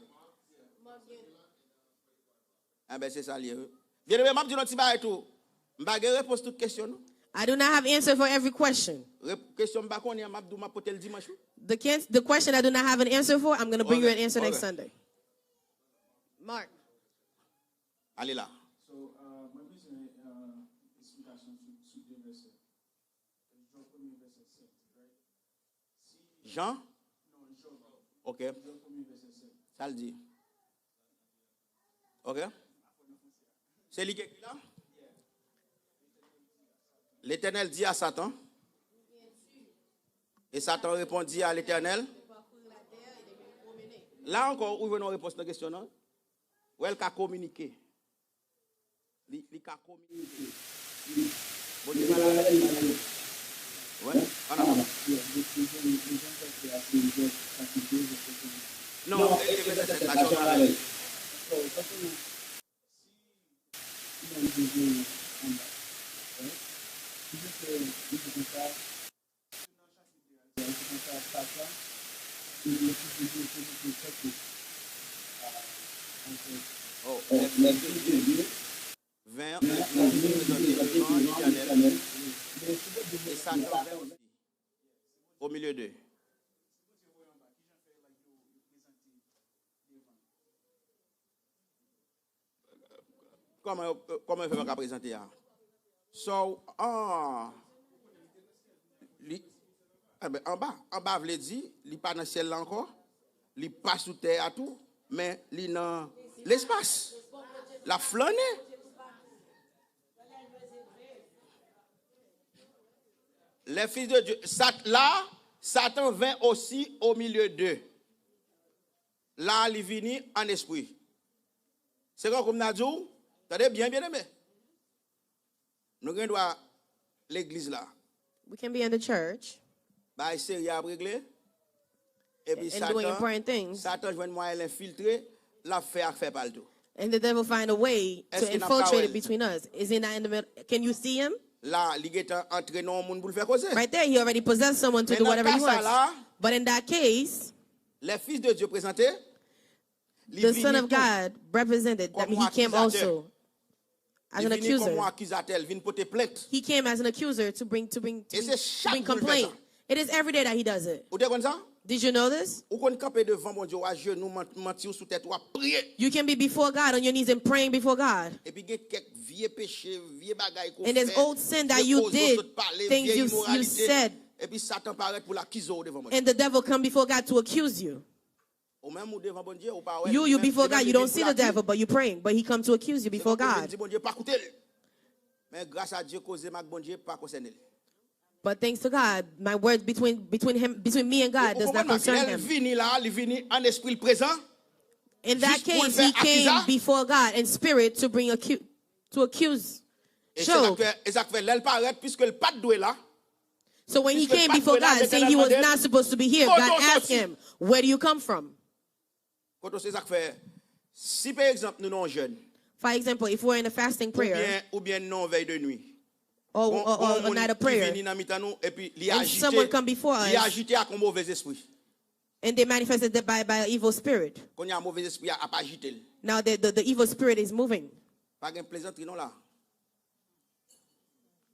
Enben, se sa l ye, wi. Byeneme, m ap di w yon ti bagay tou. M pa gen repons tout kesyon, non. I do not have answer for every question. Rep- kesyon m pa konnen an, m ap di w, m ap pote l dimanch, wi. The, can- the question I do not have an answer for, I'm going to bring you an answer next Sunday. Mark. Ale la. So, uh, mwen bezwen, uh, eksplikasyon sou, sou de vèsè. Jan premye vèsè sèt, right? Jan? Ok. Sa l di? Ok. Se li ki ekri la? L'Éternel dit à Satan. Et Satan répondit à l'Éternel. La ankò, ou jwenn yon repons nan kesyon nan. Wè, l ka kominike. Li, li ka kominike. Bondye pale avè l, li pale. Wè, ann avan. Non, e, e vèsè sèt la, sa w pale. Oh, lè fis de Dye ven, lè fis de Dye prezante devan Letènèl, e Satan ven osi, o milye de. Kòman yo, kòman yo fè pa ka prezante a? So, ah, li, enben, anba, anba vle di, li pa nan syèl la ankò, li pa sou tè a tou, men li nan lespas. L ap flannen. Les fils de Dieu, Sat, la, Satan vint aussi au milieu d'eux. La, li vini an espri. Se kankou m ta di w, tande byen, byeneme. Nou gen dwa legliz la. We can be in the church. Bagay serye ap regle. Epi and doing Satan, important things. Satan jwenn mwayen l enfiltre, l ap fè afè pa l tou. And the devil find a way to infiltrate it between us. Èske n ap ka wè l? Is he not in the middle? Can you see him? La, li gentan antre nan yon moun pou l fè koze. Right there, he already possessed someone to do whatever he wants. Men nan ka sa la, but in that case, les fils de Dieu présenté, li vini tou kòm yon akizatè. The Son of God represented that he came also as an accuser. Li vini kòm yon akizatè, li vin pote plent. He came as an accuser to bring, to bring, to bring complaint. E se chak jou l fè sa. It is every day that he does it. Ou te konn sa? Did you know this? Ou konn kanpe devan Bondye, w ajenou, man- manti w sou tèt ou, w ap priye. You can be before God on your knees and praying before God. Epi gen kèk vye peche, vye bagay ke w fè, vye koze w sot pale, vye imoralite. And there's old sin that you did, things you, you said. Epi Satan parèt pou l akize w devan Bondye. And the devil come before God to accuse you. Ou menm, ou devan Bondye, ou pa wè l. You, you before God, you don't see the devil, but you praying, but he come to accuse you before God. Se tankou vin di Bondye pa koute l. Men gras a Dye, koze m ak Bondye pa konsène l. But thanks to God, my word between between him between me and God does not concern him. Lè l vini la, li vini an espri l prezan. In that case, he came before God in spirit to bring acu- to accuse Job. E sa k fè lè l parèt, piske l pa t dwe la. So when he came before God, saying he was not supposed to be here, God asked him, "Where do you come from?" Kote se sa k fè, si pa egzanp nou nan yon jèn. For example, if we're in a fasting prayer. Oubyen nan yon vèy de nwi. Or, or, or a night of prayer. And someone come before us. Li ajite ak yon move espri. And they manifested that by, by an evil spirit. Kounye a move espri a ap ajite l. Now the, the, the evil spirit is moving. Pa gen plezantri non la.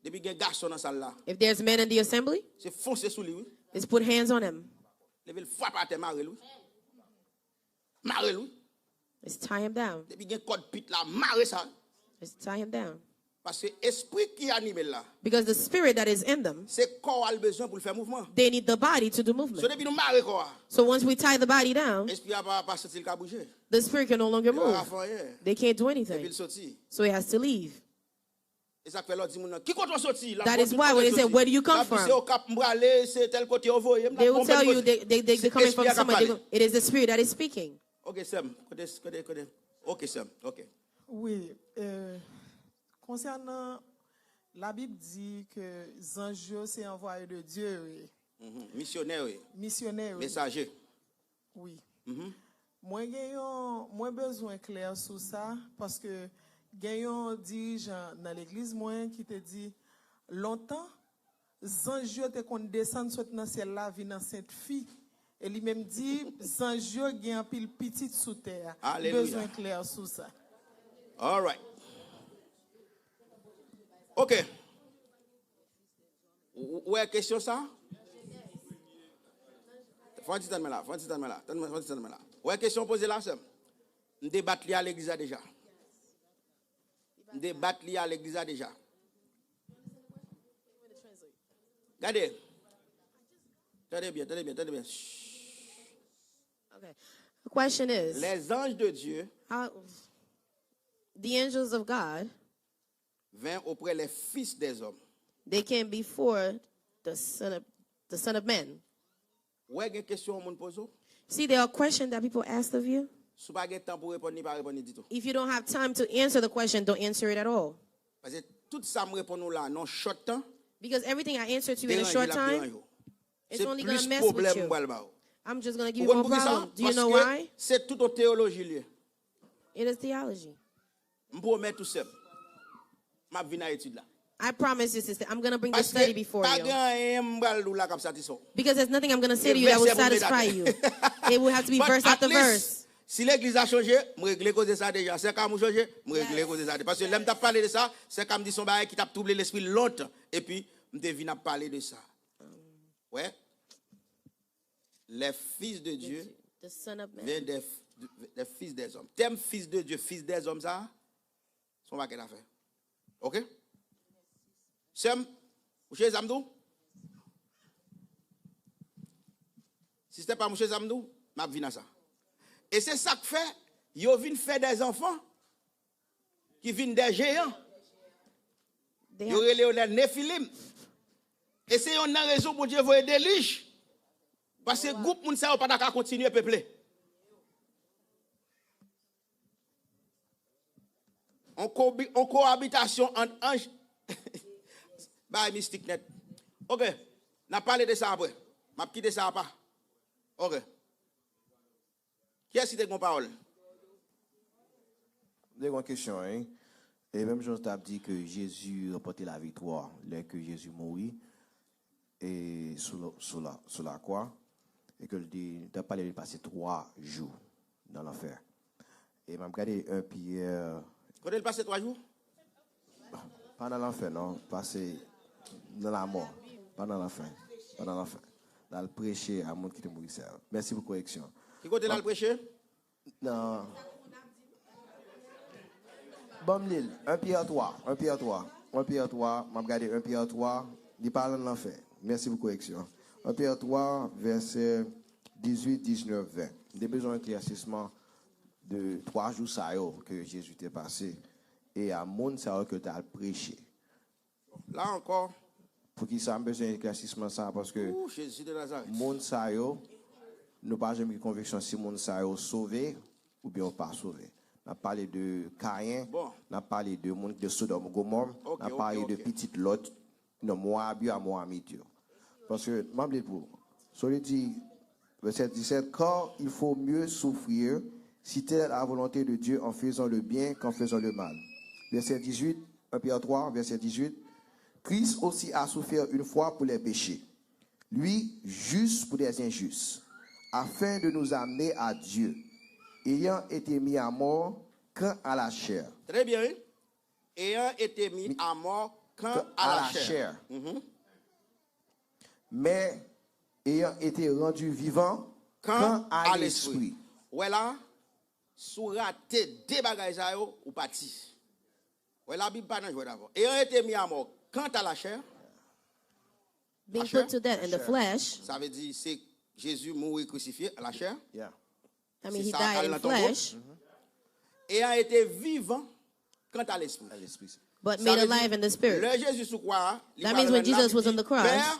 Depi gen gason nan sal la. If there's men in the assembly, se fonse sou li wi. Is put hands on him. Leve l frape atè mare l wi. Mare l wi. Is tie him down. Depi gen kòd pit la mare sa. Is tie him down. Paske espri ki anime l la. Because the spirit that is in them, se kò a l bezwen pou l fè mouvman. They need the body to do movement. So depi nou mare kò a. So once we tie the body down, espri a pa pa santi l ka bouje. The spirit can no longer move. They can't do anything. Epi l soti. So he has to leave. E sa k fè lè w di moun nan, "Ki kote w soti?" L ap montre kote l soti. L ap di, "Se Okap m prale, se tèl kote yo voye m, l ap montre l kote." Se espri a k ap pale. Ok, sè m. Kote, kote, kote. Ok, sè m. Ok. Wi. Konsènan, Labib di ke zanj yo se anvwaye de Dye yo ye. Misyonè yo ye. Misyonè yo ye. Mesaje. Wi. Mwen gen yon, mwen bezwen klè sou sa, paske gen yon dirijan nan legliz mwen ki te di, lontan, zanj yo te konn desann sot nan syèl la vin ansent fi. E li menm di, zanj yo gen anpil pitit sou tè a. M bezwen klè sou sa. Alright. Ok. Ou, ou wè kesyon sa? Fò n ti tann mwen la, fò n ti tann mwen la, tann mwen, fò n ti tann mwen la. Ou wè kesyon w poze la, sè m? M debat li a legliz la deja. M debat li a legliz la deja. Gade. Tande byen, tande byen, tande byen. Shh. Okay. The question is, les anges de Dieu, how, the angels of God, vint auprès les fils des hommes. They came before the Son of, the Son of Man. Ou wè gen kesyon yon moun poze w? See, there are questions that people ask of you. Si w pa gen tan pou w reponn li, pa reponn li ditou. If you don't have time to answer the question, don't answer it at all. Paske tout sa m reponn ou la nan yon short tan, deranje l ap deranje w. Because everything I answer to you in a short time, it's only gonna mess with you. Se plis pwoblèm m pral ba w. I'm just gonna give you more problem. Do you know why? Ou konn poukisa? Paske se tout yon teyoloji l ye. It is theology. M pwomèt ou, sè m, m ap vin a etid la. I promise you, sister, I'm gonna bring the study before you. Paske pa gen anyen m pral di w la k ap satisfè w. Because there's nothing I'm gonna say to you that will satisfy you. It will have to be verse after verse. Si legliz la chanje, m regle koze sa deja. Sè Kamou chanje, m regle koze sa deja. Paske lè m t ap pale de sa, Sè Kam di se yon bagay ki t ap twouble lespri l lontan. Epi, m te vin ap pale de sa. Wè? Les fils de Dieu viennent des, des fils des hommes. Tèm fils de Dieu, fils des hommes sa, se yon pakèt afè. Ok? Sè m, ou cheri sa m di w? Sistè pa m, ou cheri sa m di w? M ap vin a sa. E se sa k fè yo vin fè dèzanfan ki vin dè jeyan. Yo rele yo lè Nefilim. E se yonn nan rezon Bondye voye delij. Paske gwoup moun sa yo pa ta ka kontinye peple. On kobi-, on kowabitasyon ant anj. Bagay mistik nèt. Ok. N ap pale de sa apre. M ap kite sa apa. Ok. Kiyès ki te gen yon pawòl? M te gen yon kesyon, wi. E menm jan w t ap di ke Jezi ranpòte laviktwa lè ke Jezi mouri e sou la, sou la, sou lakwa, e ke l te, te ap pale de pase twa jou nan lanfè. E m ap gade en Pyè. Kote l pase twa jou? Pa nan lanfè non, pase nan lamò. Pa nan lanfè. Pa nan lanfè. L al preche a moun ki te mouri sa yo. Mèsi pou koreksyon. Ki kote l al preche? Nan. Ban m li l. En Pyè twa. En Pyè twa. En Pyè twa. M ap gade en Pyè twa. Li pa nan lanfè. Mèsi pou koreksyon. En Pyè twa, vèsè dizuit, diznèf, ven. M te bezwen eklèsisman de twa jou sa yo ke Jezi te pase e a moun sa yo ke l t al preche. La ankò, Poukisa m bezwen eklèsisman sa? Paske Ooh, Jezi de Nazareth. Moun sa yo, nou pa janm gen konviksyon si moun sa yo sove oubyen yo pa sove. N ap pale de Kayen, Bon. N ap pale de moun de Sodòm Gomò, Ok, N ap ok, pale de ok. Pitit Lòt, nan Moab yo a Moabit yo. Paske, m ap li pou. So li di, verset dix-sept, car il faut mieux souffrir si telle est la volonté de Dieu en faisant le bien qu'en faisant le mal. Verset dix-huit, un Pierre trois, verset dix-huit, Christ aussi a souffert une fois pour les péchés, lui juste pour les injustes, afin de nous amener à Dieu, ayant été mis à mort quant à la chair. Très bien, oui. Ayant été mis à mort quant à la chair. Mais ayant été rendu vivant quant à l'esprit. Wè la, si w rate de bagay sa yo, ou pati. Wè la, Bib pa nan jwèt avè w. Ayant été mis à mort quant à la chair. Being put to death in the flesh. Sa vle di se Jezi mouri krisifye a la chair. Yeah. I mean, he C'est ça, died al in nan tonbo. Flesh. Ayant été vivant quant à l'esprit. À l'esprit. But Sa made vle di, alive in the spirit. Lè Jezi sou kwa a, li That pral means when rele la, Jesus li was di, on the cross, "Père,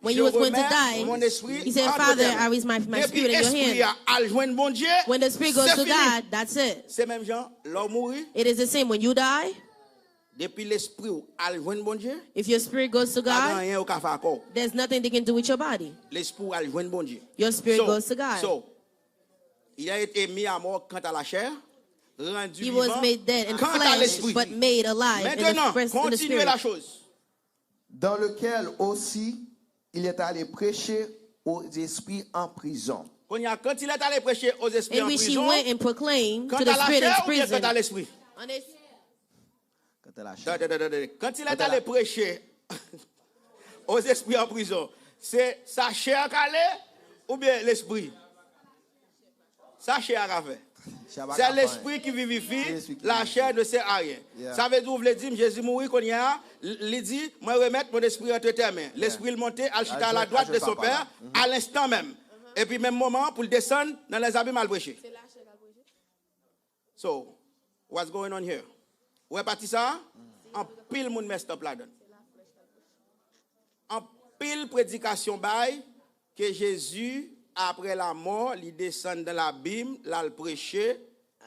when he je was going to remets die, mon esprit he said, entre "Father, tes mains." I raise my, my Depi spirit in your espri hand." A al jwenn Bondye, When the spirit goes c'est to fini. God, that's it. Se menm jan, lè w mouri, It is the same when you die. Depi lespri w al jwenn Bondye, If your spirit goes to pa gen God, anyen yo ka fè ankò. There's nothing they can do with your body. Lespri w al jwenn Bondye. Your spirit So, goes to God. So, il a été mis à mort quant à la chair, rendu He was vivant made dead in quant à flesh, l'esprit. But made alive in the, Maintenant, flesh, in the continuez la spirit. Chose. Dans lequel aussi il est allé prêcher aux esprits en prison. Kounye a, quand il est allé prêcher aux esprits In en which he prison, went and proclaimed quant to à the la spirit in chair ou bien quant prison. À l'esprit? Quant à la chair. Attends, attends, attends, attends. Quand il est allé prêcher aux esprits en prison, c'est sa chair k ale ou bien l'esprit? Sa chair a ka fè. Chair pa C'est ka fè. L'esprit qui vivifie, C'est l'esprit qui la vivifie. Chair ne sert à rien. Yeah. Sa vle di, ou vle di m, Jezi mouri kounye a, l- li di, mwen remèt mon esprit entre tes mains. L'esprit l monte, al chita a la Al droite de jwenn son papa la. Père, à l'instant même. Epi menm moman an, pou l desann nan lèzabim al preche. So, what's going on here? Ou wè pati sa a? Anpil moun messed up ladan. Anpil predikasyon bay ke Jezi, apre lamò, li desann nan labim, l al preche.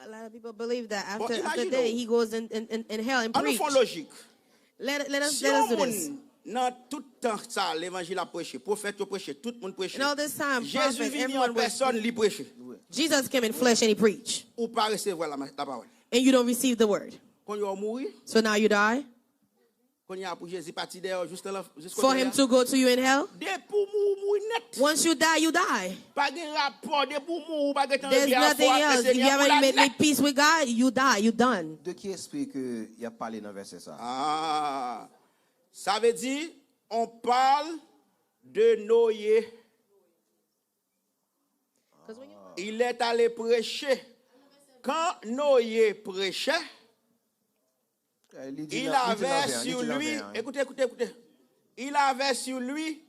A lot of people believe that Bon, after, after imagine death, w. He goes and, and, and, and hell and An nou preach. Fè yon lojik. Let, let us, Si let us yon do this. Moun, nan tout tan sa, levanjil ap preche, pwofèt yo preche, tout moun preche. And all this time, Jezi prophet, vini an everyone was, pèsòn, li preche. Jesus came in flesh and He preached. Ou pa resevwa la, la pawòl. And you don't receive the word. Kounye a ou mouri, So now you die. Kounye a pou Jezi pati dèyè w jis nan lan- jis For Him to go to you in hell. Depi w mouri, ou mouri nèt. Once you die, you die. Pa gen rapò, depi w mouri, ou pa gen tan There's regle afè nothing w ak else. If you Lesenyè, ou haven't la made, nèt. Made peace with God, you die. You done. De ki espri ke y ap pale nan vèsè sa? Ah, sa vle di, on parle de Noé. Il est allé prêcher. Quand Noé prêchait, Eh, li di il nan- li di nan avait ven an, li sur di nan lui, ven an, wi. Écoutez, écoutez, écoutez. Il avait sur lui,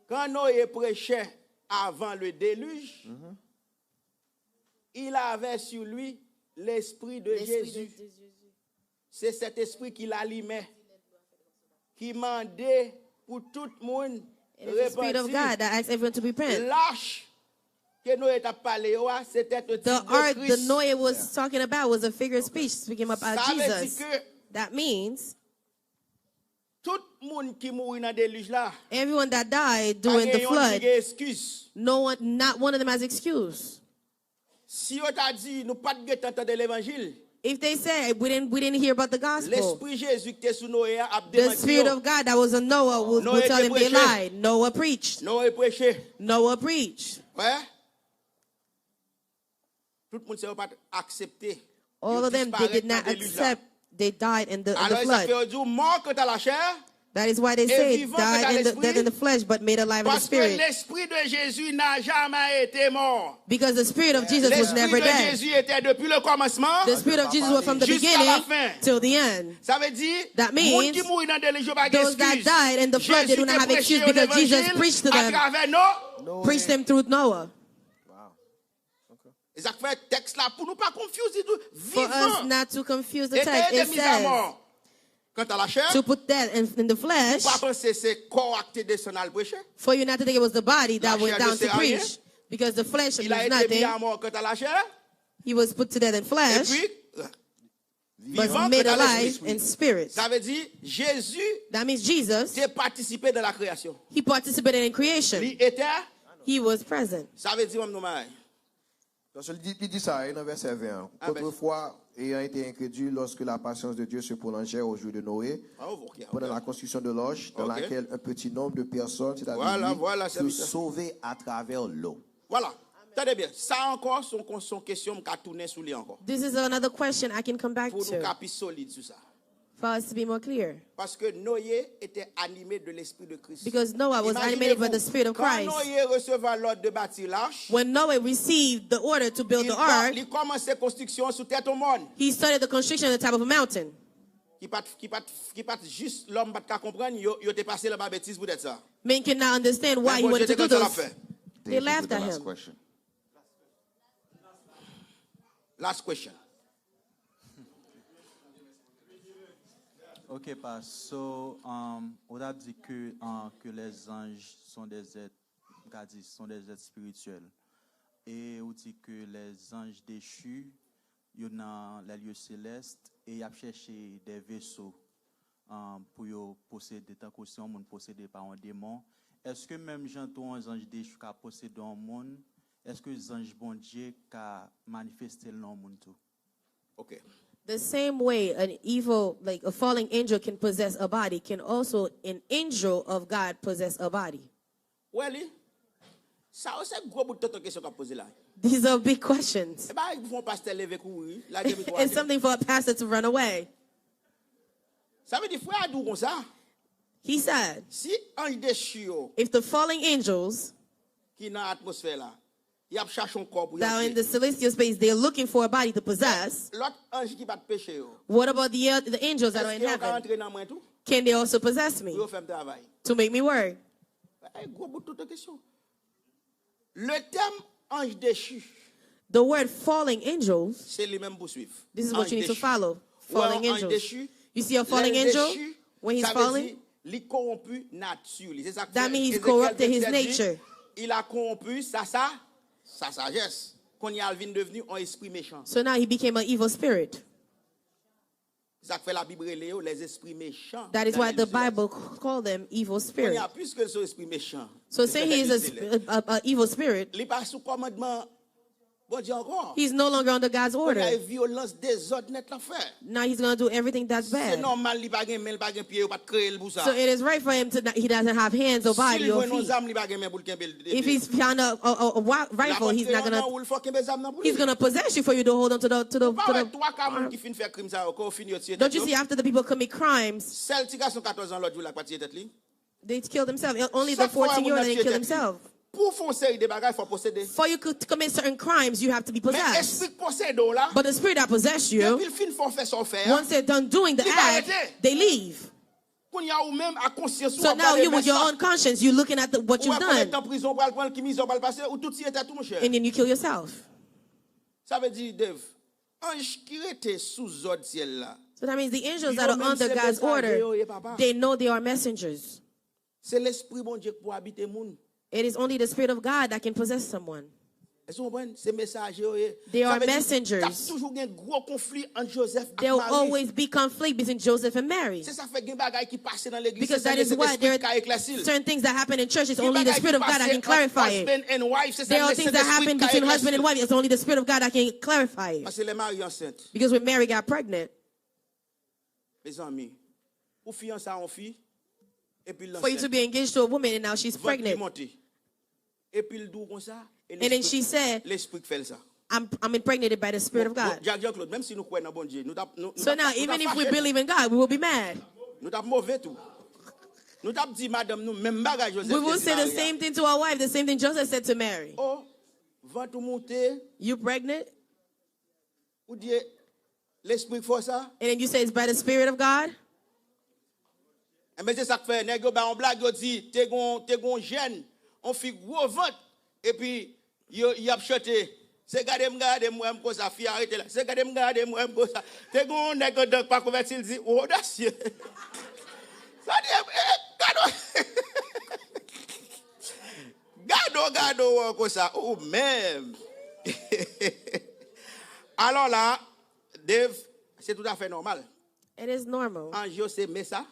quand Noé prêchait avant le déluge, il avait sur lui l'esprit de Jésus. C'est cet esprit qu'il allumait, qui mandait pour tout le monde It is the Spirit of repentir. God that asks everyone to repent. Lach ke Noé t ap pale yo a, se te yon The tit de art that Kris. Noah was talking about was a figure of speech, speaking about Sa vle di Jesus. ke That means tout moun ki mouri nan delij la, everyone that died pa during the gen yon flood, ki gen eskis. No one, not one of them has excuse. Si yo ta di nou pa t gentan tande levanjil, If they say we didn't, we didn't hear about the gospel, lespri Jezi ki te sou Noye a ap the demanti Spirit yo. Of God that was on Noah will, Noah will tell te Them they preche. Lied. Noah preached. Noye preche. Noah preached. Wè? Tout moun sa yo pa t aksepte. All Yo of them, they disparèt did nan not delij la. Accept. They died in the, in the Alò, e sa fè flood. Yo di w mò kanta lachè, That is why they e say vivan kanta died in the, dead in the lespri. flesh, but made alive in the Paske Spirit. Lespri de Jezi n'a jamais été mort. Because the Spirit of Jesus was never Lespri de dead. Jezi était depuis le commencement The Spirit of Jesus was from the jusqu'à la beginning fin. Till the end. Sa vle di, That moun means ki mouri nan delij yo pa gen Those that eskiz. Died in the flood, they Jezi do not te have preche excuse yo because Jesus levanjil preached to them, atravè Noye. Preached them through Noah. E sa k fè tèks la pou nou pa konfyouz li tou. For us Vivan. Not to confuse the E ke text, yo te it miz a says, mò. Kanta lachè, to put death in, in the flesh, pa panse se kò a k te desann al preche. For you not to think it was the body that La went chair ne down to sert à rien. Preach. Because the flesh Il a was été mis nothing. À mort quant à la chair, He was put to death in et flesh, puis but vivant made quant à alive l'esprit. In spirit. Ça veut dire, Jésus That means Jesus, te partisipé dans la création. He participated in creation. Li était, He was present. Ça veut dire, mwen, nou, Paske li di, li di sa, e nan vèsè ven an. Ah, ben. Autrefois, ayant été incrédule, lorsque la patience de Dieu se prolongeait au jour de Noé, Ah, ok, ok. Pendant la construction de l'arche, dans Ok. Laquelle un petit nombre de personnes, c'est-à-dire Voilà, lui, voilà, furent serviteur. Sauvées à travers l'eau. Voilà. Tande byen, sa ankò se yon, se yon kesyon m ka tounen sou li ankò. This is another question I can come back Pou nou ka to pi solid sou sa. For us to be more clear. Parce que Noé était animé de l'esprit de Christ. Because Noah was animated by the Spirit of Quand Christ. Noé recevait l'ordre de bâtir l'arche, When Noah received the order to build il the ark, li kòmanse konstriksyon sou tèt yon mòn. He started the construction on the top of a mountain. Ki pa t, ki pa t, ki pa t jis lòm pa t ka konprann, yo, yo te pase l anba betiz poutèt sa. Men could not understand why Men he Bondye wanted te to do konn sa l ap those. Fè. They laughed at him. Question. Last question. Ok, pas. So, um, ou t ap di ke, uh, que les anges sont des êtres, m ka di, sont des êtres spirituels. E ou di ke les anges déchus, yo nan les lieux célestes, e y ap chèche des vaisseaux, um, pou yo posede, tankou si yon moun posede pa yon demon. Èske menm jan tou yon zanj dechu ka posede yon moun, èske zanj Bondye ka manifeste l nan yon moun tou? Ok. The same way an evil, like a falling angel can possess a body, can also an angel of God possess a body. Wè li. Sa yo se gwo bout tonton kesyon k ap poze la. These are big questions. E pa pou yon pastè leve kouri, lage mikwo. It's something for a pastor to run away. Sa vle di frè a di w konsa, He said, si anj dechu yo if the falling angels ki nan atmosfè la, y ap chache yon kò pou y that are in atire. The celestial space, they're looking for a body to possess. Lòt anj ki pa t peche yo, What about the, uh, the angels that are in èske yo ka heaven? Antre nan mwen tou? Can they also possess me? Pou yo fè m travay. To make me work? Ay, gwo bout tonton kesyon. Le tèm anj dechu, The word falling angels, se li menm pou swiv. This is what you need to follow. Ou wè Falling yon anj angels. Dechu, You see a falling lè l angel? Dechu, When he's sa vle falling? Di, li kowonpi nati li. Se sa k That fè means he's Ezekyèl corrupted his venkèt di, nature. Il a corrompu sa, sa, sa sagesse. Kounye a l vin devni yon espri mechan. So now he became an evil spirit. Se sa k fè Labib rele yo les esprits méchants. That is dans why les the lieux célestes. Bible called them evil Kounye a, spirits. Piske l se yon espri mechan, So since he is a, sp- a, a evil spirit, li pa sou kòmandman Bondye ankò. He's no longer under God's Kounye a, order. Vyolans, dezòd nèt l ap fè. Now he's going to do everything that's Se bad. Nòmal li pa gen men, li pa gen pye, yo pa t kreye l pou sa. So it is right for him to not, he doesn't have hands or Si body li or jwenn yon feet. Zam, li pa gen men pou l kenbe l. If he's found a, a, a, a wi- L ap rifle, he's antre not anba gonna. Ou, l fò kenbe zam nan pou He's li. Gonna possess you for you to hold on to the to the. Ou pa To wè the twa ka moun ki fin fè krim sa yo, ke yo fin yo tiye Don't tèt you yo? See, after the people commit crimes, Sèl ti gason katòz an lòt jou la k pa tiye tèt li. They kill themselves. Only the Chak fwa yon fourteen year moun old nan didn't tiye kill tèt li. Himself. Pou w fè yon seri de bagay, fò w posede. For you could commit certain crimes, you have to be Men possessed. Espri k posede w la, But the spirit that possess you, depi l fin fè w fè sa w fè a, Once they're done doing the Li pa act, rete. They leave. Kounye a ou menm ak konsyans ou So ap now gade you, with your own conscience, you're looking at the, what Ou you've wè konbyen done, tan prizon ou pral pran, ki mizè w pral pase, ou tou tiye tèt ou, monchè. And then you kill yourself. Sa vle di, Dave, anj ki rete sou zòd syèl la, So that means the angels Yo that are menm under se God's mesaje order, yo ye, papa. They know they are messengers. Se Lespri Bondye k pou abite moun. It is only the Spirit of God that can possess someone. Èske w konprann? Se mesaje yo ye. They Sa are vle di, messengers. T ap toujou gen gwo konfli ant Joseph ak There will Mari. Always be conflict between Joseph and Mary. Se sa k fè gen bagay ki pase nan legliz, Because se sèl that is why Lesprè there ki ka eklèsi are l. Certain things that happen in church, it's Gen only the bagay Spirit ki of God that pase can ant clarify it. Husband and wife, se There sèl are things that Lesprè happen ki ka between husband and eklèsi l. Wife, it's only the Spirit of God that can clarify it. Paske lè Mari ansent, Because when Mary got pregnant, mezanmi, ou fiyanse a yon fi, epi l For you to ansent, be engaged to a woman and now she's vant li pregnant. Monte. Epi l di w konsa, e And then she Lespri said, Lespri k fè l sa. I'm, I'm impregnated by the Spirit of Bon, God. Jean-Claude, menm si nou kwè nan Bondye, nou t ap nou, nou So t ap- now, nou t even ap if we fache. Believe in God, we will be mad. Nou t ap move tou. Nou t ap di madanm nou menm bagay Joseph We will te di say the Mari a. Same thing to our wife, the same thing Joseph said to Mary. Oh, vant ou monte, You pregnant? ou di Lespri k fè w sa. And then you say it's by the Spirit of God? Enben se sa k fè nèg yo bay yon blag, yo di te gon te gon jèn, yon fi gwo vant, epi yo y ap chante Se gade m, gade m, wè m konsa, fi a rete la. Se gade m, gade m, wè m konsa. Te gen yon nèg anndan k pa konvèti, l di, "Ou odasye." Sa di, e, e, gade w. Gade w, gade w, wè w konsa. Ou menm. Alò la, Dave, se toutafè nòmal. It is normal. Anj yo se mesa.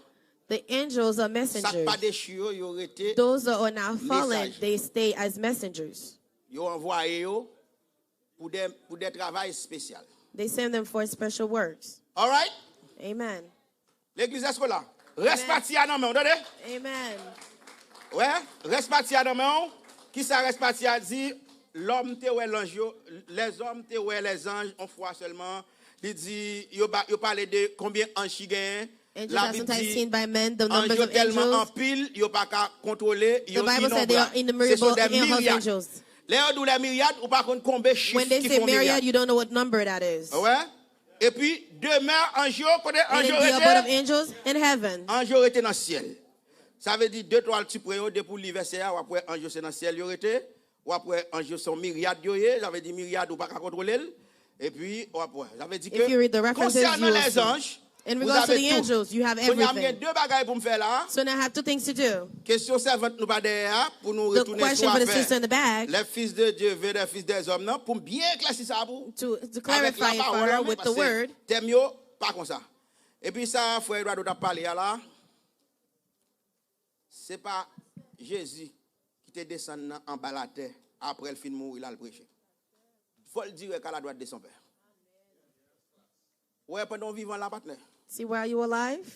The angels are Sa k pa messengers. Dechi yo, yo rete Those that are not fallen, Message. They stay as messengers. Yo anvwaye yo pou de, pou de travay espesyal. They send them for special works. Alright? Amen. Legliz, èske w la? Rès pati a nan men w, tande? Amen. Wè, rès pati a nan men w. Kisa rès pati a di? Lòm te wè lanj yo, lèzòm te wè lèzanj yon fwa sèlman. Li di, yo, ba- yo pale de konbyen anj ki genyen. Angels are sometimes seen by men, the Anj numbers yo of tèlman angels. Anpil, yo pa ka kontwole, The yo Bible said they are inonbrab. Se innumerable son de in hell's miryad. Angels. Lè yo di w de miryad, ou pa konn konbe chif When they ki say fon miryad. Myriad, you don't know what number that is. Wè? Epi, demè anj yo, kote And anj in yo the abode of rete? Angels in heaven. Anj yo rete nan syèl. Sa vle di de twa ti pwen yo, depi w li vèsè a, w ap wè anj yo se nan syèl yo rete. W ap wè anj yo se yon miryad yo ye, sa vle di miryad ou pa ka kontwole l. Epi, w ap wè. Sa vle di ke If you read the references, you konsènan will see. Lèzanj, In regards to the angels, you have Kounye a, m gen everything. De bagay pou m fè la. So now I have two things to do. Kesyon sèvant nou pa dèyè a, pou nou The retounen question sou for the sister afè in the back. Les fils de Dieu venant des fils des hommes nan, pou m byen eklèsi sa pou To, to clarify it for her with the word. Tèm yo pa konsa. Epi sa frè Eduardo t ap pale a la, se pa Jezi ki te desann nan anba latè apre l fin mouri l al preche. Folle direct à la droite de son père. Ou wè, pandan w vivan la, patnè, See, while you alive,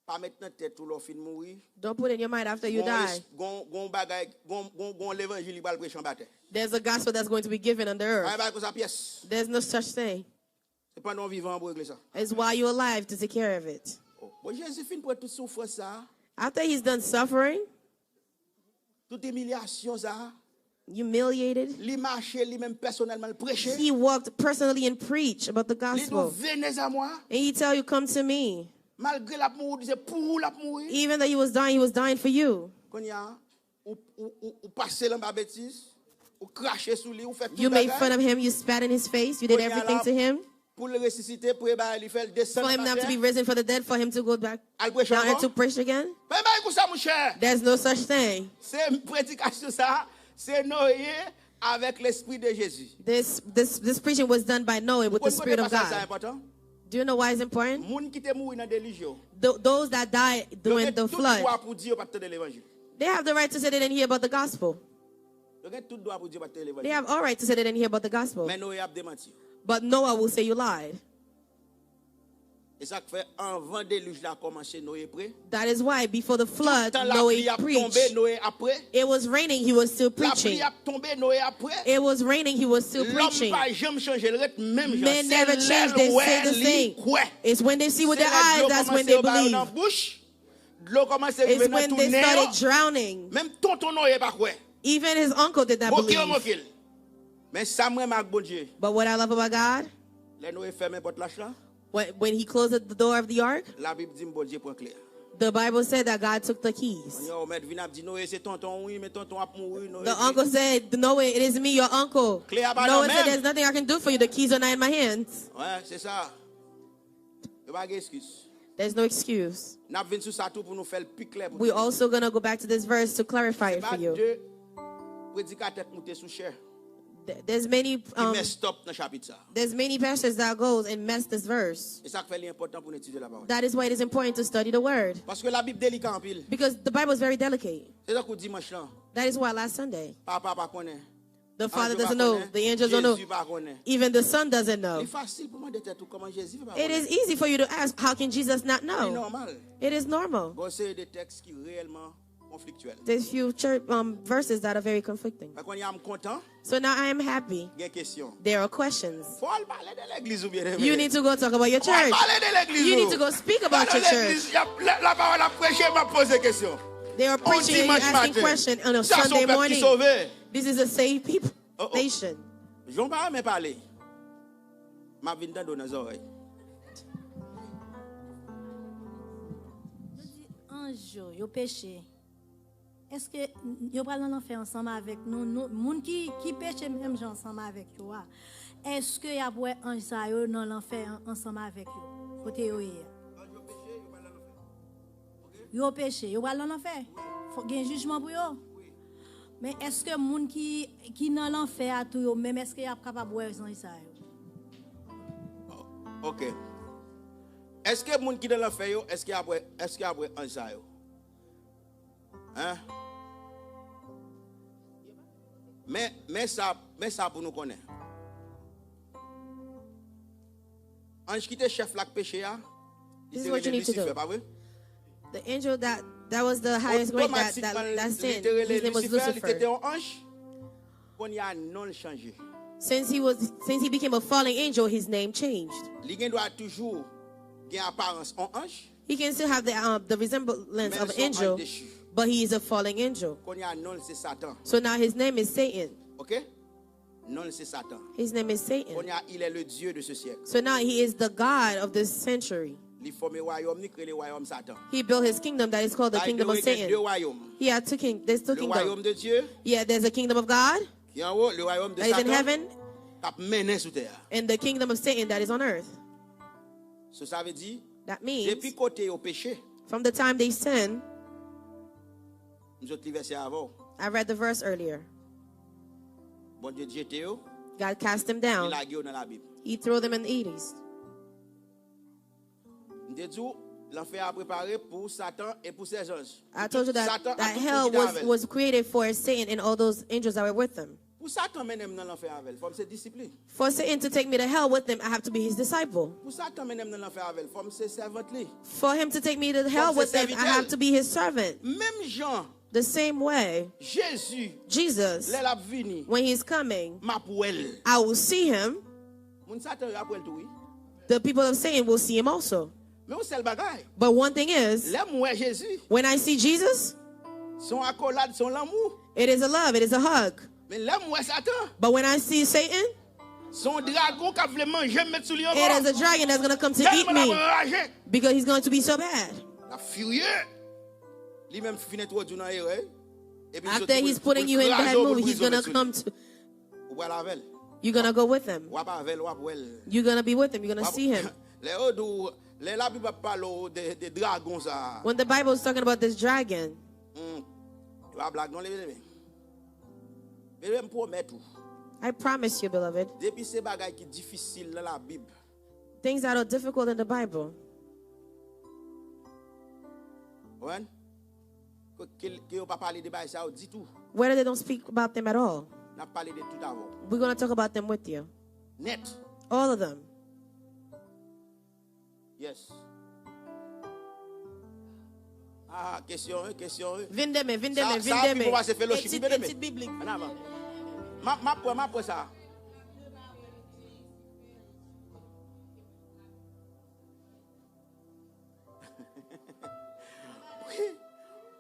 pa met nan tèt ou lè w fin mouri. Don't put in your mind after you Gon die. es- gon, gon bagay, gon, gon, gon levanjil li pral preche anba tè. There's a gospel that's going to be given on the earth. Bagay konsa pyès. There's no such thing. Se pandan w vivan pou regle sa. It's while you're alive to take care of it. Oh, bon, Jezi fin pran tout soufrans sa, After he's done suffering, tout imilyasyon sa, humiliated, li mache li menm pèsonèlman, l preche. He walked personally and preached about the Li di w, gospel. Venez à moi. And he tell you, "Come to me." Malgre l ap mouri, se pou ou l ap mouri. Even though he was dying, he was dying for you. Kounye a, ou, ou, ou, ou pase l anba betiz, ou krache sou li, ou fè tout You made fun bagay. Of him, you spat in his face, you did Kounye a everything la, to him. Pou l resisite, premye bagay li fè, l desann For him not to be atè, risen from the dead, for him to go back al preche down and ankò. To preach again. Pa gen bagay konsa, monchè. There's no such thing. Se predikasyon sa, se Noye avèk Lespri de Jezi. This, this, this preaching was done by Noah with the Konn pote Spirit of pasaj sa God. Enpòtan. Do you know why it's important? Moun ki te mouri nan delij yo, Th- those that died yo during gen the tout flood, dwa pou di yo pa t tande levanjil. They have the right to say they didn't hear about the gospel. Yo gen tout dwa pou di yo pa t tande They levanjil. Have all right to say they didn't hear about the gospel. Men Noye ap demanti yo. But Noah will say you lied. E sa k fè anvan delij la kòmanse, Noye pre. That is why before the flood, Tan Noah lapli ap tonbe, Preached. Noye ap pre. It was raining, he was still Lapli preaching. Ap tonbe, Noye ap pre. It was raining, he was still Lòm preaching. Pa janm chanje, l ret menm jan. Men never change, they say the same. It's when they see with their eyes, that's when they believe. Bouch, dlo kòmanse rive nan tou nen yo. Drowning. Menm tonton Noye pa kwè. Even his uncle did not believe. Men sa m renmen ak Bondye. But what I love about God, lè Noye fèmen pòt lach la, when, when he closed the door of the ark, Labib di m Bondye pran kle a. The Bible said that God took the keys. Kounye a, ou mèt vin ap di Noye se tonton w, wi, men tonton ap mouri, Noye. The uncle said, "No way, it is me, your uncle." Kle a pa No nan one said, men. "There's nothing I can do for you. The keys are not in my hands." Wè, se sa. Yo pa gen eskiz. There's no excuse. N ap vin sou sa tou pou nou fè l pi klè pou We're also going to go back to this verse to clarify it pa for you. De predikatè k moute sou chè. Th- There's many Ki um, mess up nan chapit sa. There's many pastors that goes and mess this verse. E sa k fè li enpòtan pou n etidye lapawòl. That is why it is important to study the word. Paske Labib delika anpil. Because the Bible is very delicate. Se tankou dimanch lan. That is why last Sunday, Papa pa konnen. The Father Anj yo pa doesn't know. Konnen. The angels don't know. Jezi pa konnen. Even the Son doesn't know. Li fasil pou mande tèt ou kòman Jezi fè pa It konnen. Is easy for you to ask, "How can Jesus not Li know?" Nòmal. It is normal. Gon seri de tèks ki reyèlman konfliktyèl. There's few church um, verses that are very conflicting. Mwen konnen a m kontan. So now I am happy. Gen kesyon. There are questions. Fò al pale de legliz ou byen. You need to go talk about your church. Pale de legliz You ou. need to go speak about your church. La, la pawòl ap preche, m ap poze kesyon. They are preaching and you're asking questions on a Sunday morning. This is a saved people nation. Jan pa renmen pale. M ap vin tande w nan zòrèy. Yo di anj yo, yo peche. Èske yo pral nan lanfè ansanm avèk nou, nou, moun ki, ki peche menm jan ansanm avèk yo a? Èske y ap wè anj sa yo nan lanfè an-, ansanm avèk yo, kote yo ye a? Yo peche, yo pral nan lanfè. Fò gen jijman pou yo. Men èske moun ki, ki nan lanfè a tou yo menm, èske y ap kapab wè zanj sa yo? Ok. Èske moun ki nan lanfè yo, èske y ap wè, èske y ap wè anj sa yo? Hein? Men, men sa, men sa pou nou konnen. Anj ki te chèf la k peche a, li te rele Lisifè, pa vre? The angel that that was the highest grade that that, that sin. His name was Lucifer. Otomatikman, li te rele Lisifè, li te te yon anj. Kounye a non l chanje. Since he was since he became a fallen angel, his name changed. Li gen dwa toujou gen aparans yon anj. He can still have the um, the resemblance of an angel, but he is a fallen angel. Kounye a non l se Satan. So now his name is Satan. Ok? Non l se Satan. His name is Satan. Kounye a il est le Dieu de ce siècle. So now he is the God of this century. Li fòme wayòm li k rele wayòm Satan. He built his kingdom that is called the kingdom of Satan. Gen de wayòm. He had two king. There's two kingdoms. Le royaume de Dieu. Yeah, there's a kingdom of God. Ki anwo, le royaume de Satan. That is in heaven. K ap mennen sou tè a. And the kingdom of Satan that is on earth. So sa vle di, that means, depi kote yo peche, from the time they sin, m sot li vèsè avè w. I read the verse earlier. Bondye jete yo. God cast them down. Li lage yo nan labim. He threw them in the Hades. M te di w, lanfè a prepare pou Satan e pou sèzanj. I told you that, that hell was, was created for Satan and all those angels that were with him. Pou Satan mennen m nan lanfè avè l, fò m se disip li. For Satan to take me to hell with him, I have to be his disciple. Pou Satan mennen m nan lanfè avè l, fò m se sèvant li. For him to take me to hell with him, I have to be his servant. Menm jan The same way, Jezi, Jesus, lè l ap vini, when he's coming, m ap wè l. I will see him. Moun Satan yo ap wè l tou, wi. The people of Satan will see him also. Men yon sèl bagay. But one thing is, lè m wè Jezi, when I see Jesus, se yon akolad, se yon lanmou. It is a love, it is a hug. Men lè m wè Satan, but when I see Satan, se yon dragon k ap vle manje m met sou li ankò. It is a dragon that's going to come to eat me. Tèlman l ap raje. Because he's going to be so bad. L ap firye. Li menm fin entwodui w nan erè. Epi li sot pou l kraze w, pou l brize w met sou li. Ou pral avè l. You're gonna go with him. W ap avè l, w ap wè l. You're gonna be with him. You're gonna see him. Lè yo di w, lè Labib ap pale w de, de dragon sa a. When the Bible is talking about this dragon. Hmm. E pa blag non, li, li, li. Bebe, m pwomèt ou. I promise you, beloved. Depi se bagay ki difisil nan Labib. Things that are difficult in the Bible. Konprann? Ke, ke, ke yo pa pale de bagay sa yo ditou. Whether they don't speak about them at all. N ap pale de tout avè w. We're going to talk about them with you. Nèt. All of them. Yes. Ah, kesyon, wi, kesyon, wi. Vin demen, vin demen, vin demen. Sa, sa pi bon pase felochip, vin demen. Etid biblik. Ann avan. M ap, m ap pran, m ap pran sa.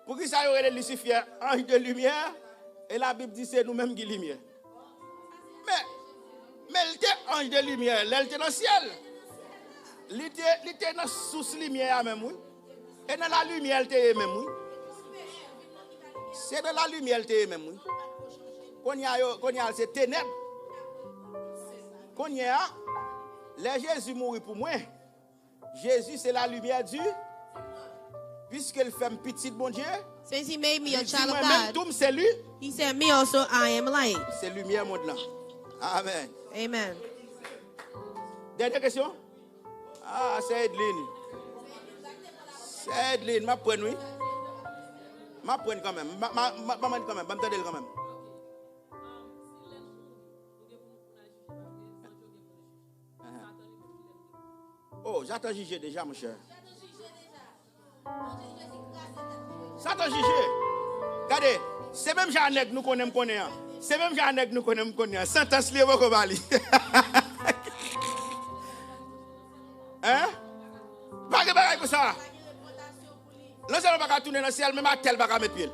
Poukisa yo rele Lisifè anj de limyè? E Labib di se nou menm ki limyè. Men, men l te anj de limyè lè l te nan syèl. Li te, li te nan sous limyè a menm, wi. E nan lalimyè l te ye menm, wi. Se nan lalimyè l te ye menm, wi. Kounye a yo, kounye a l se tenèb. Kounye a, lè Jezi mouri pou mwen, Jezi se la limyè di, piske l fè m pitit Bondye, Since he made me a child of God, tou m se li. He said, me also I am light. Se limyè mond lan. Amen. Amen. Dènye kesyon. Ah, sè Edlin. Sè Edlin, m ap pran wi. M ap pran kanmenm. M ap pran kanmenm. Ban m tande l kanmenm. Oh, Satan jije deja, monchè. Satan jije. Gade, se menm jan a nèg nou konnen m konnen an. Se menm jan a nèg nou konnen m konnen an. Santans li yo poko ba li. Hein? Pa gen bagay konsa. Lanzèl pa ka tounen nan syèl, menm atè l pa ka met pye l.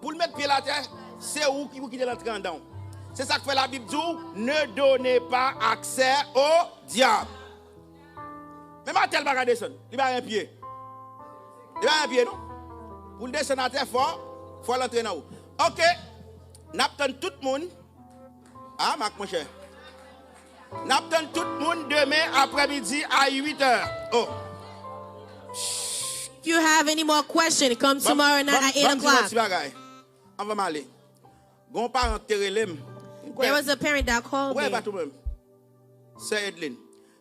Pou l met pye l atè, se ou ki pou kite l antre anndan w. Se sa k fè Labib di w, ne donnez pas accès au diable. Menm atè l pa ka desann, li pa gen pye. Li pa gen pye, non. Pou l desann atè, fò Fò l antre nan ou. Ok. N ap tann tout moun. Ah, Mak, monchè. N ap tann tout moun demen aprèmidi a uit è. Oh. If you have any more question, come tomorrow night at eight o'clock. Ti bagay. Anvan m ale. Gon paran ki te rele m. There was a parent that called me. Wè, pa tou menm. Sè Edlin.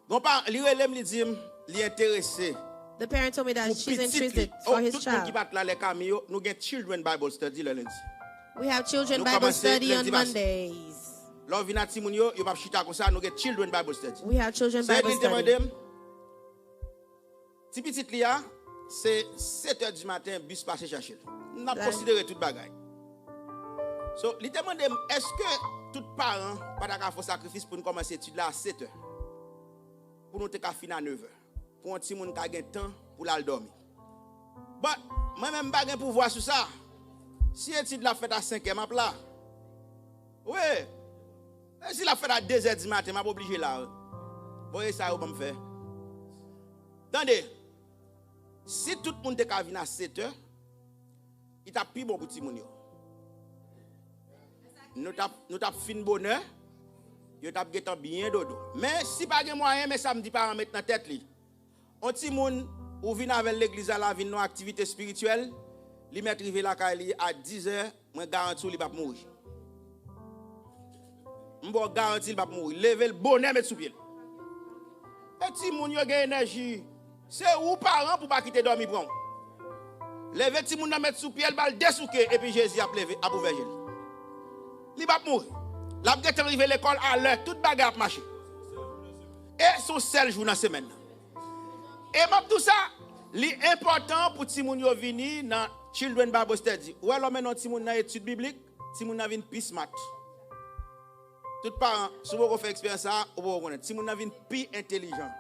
Gon paran, li rele m, li di m, li enterese. The parent told me that she's interested for his child. Tout moun ki pa t la lè Kami yo, nou gen Children Bible Study lè lendi. We have children Bible study on Mondays. Lè w vin a timoun yo, yo p ap chita konsa, nou gen Children Bible Study. We have children Bible study. Sè Edlin te mande m, ti pitit li a, se sèt è di maten, bis pase chache l. N ap konsidere tout bagay. So, li te mande m, èske tout paran pa ta ka fè sakrifis pou n kòmanse etid la a sèt è? Pou nou te ka fin a nèv è. Pou yon timoun ka gen tan pou l al dòmi. But, mwen menm m pa gen pouvwa sou sa. Si etid la ap fèt a senk è, m ap la. Wi. E si l ap fèt a de zè di maten, m ap oblije la. Bon, e sa yo ban m fè. Tande, si tout moun te ka vin a sèt è, li t ap pi bon pou timoun yo. Nou t ap, nou t ap fin bonè, yo t ap gentan byen dodo. Men, si pa gen mwayen, men sa m di paran met nan tèt li. On timoun, ou vin avè l legliz la, l a vin nan aktivite espirityèl, li mèt rive lakay li a diz è, mwen garanti w li p ap mouri. M ba w garanti li p ap mouri. Leve l bonè, met sou pye l. E timoun yo gen enèji. Se ou paran pou pa kite dòmi pran w. Leve timoun nan, met sou pye l, ba l desouke, epi Jezi ap leve, ap ouvè je l. Li p ap mouri. L ap gentan rive lekòl alè, tout bagay ap mache. E se yon sèl jou nan semèn nan. E m ap di w sa, li enpòtan pou timoun yo vini nan Children Bible Study. Ou wè lè w mennen yon timoun nan etid biblik, timoun nan vin pi smart. Tout paran, si w poko fè eksperyans sa a, ou poko konnen. Timoun nan vin pi entelijan.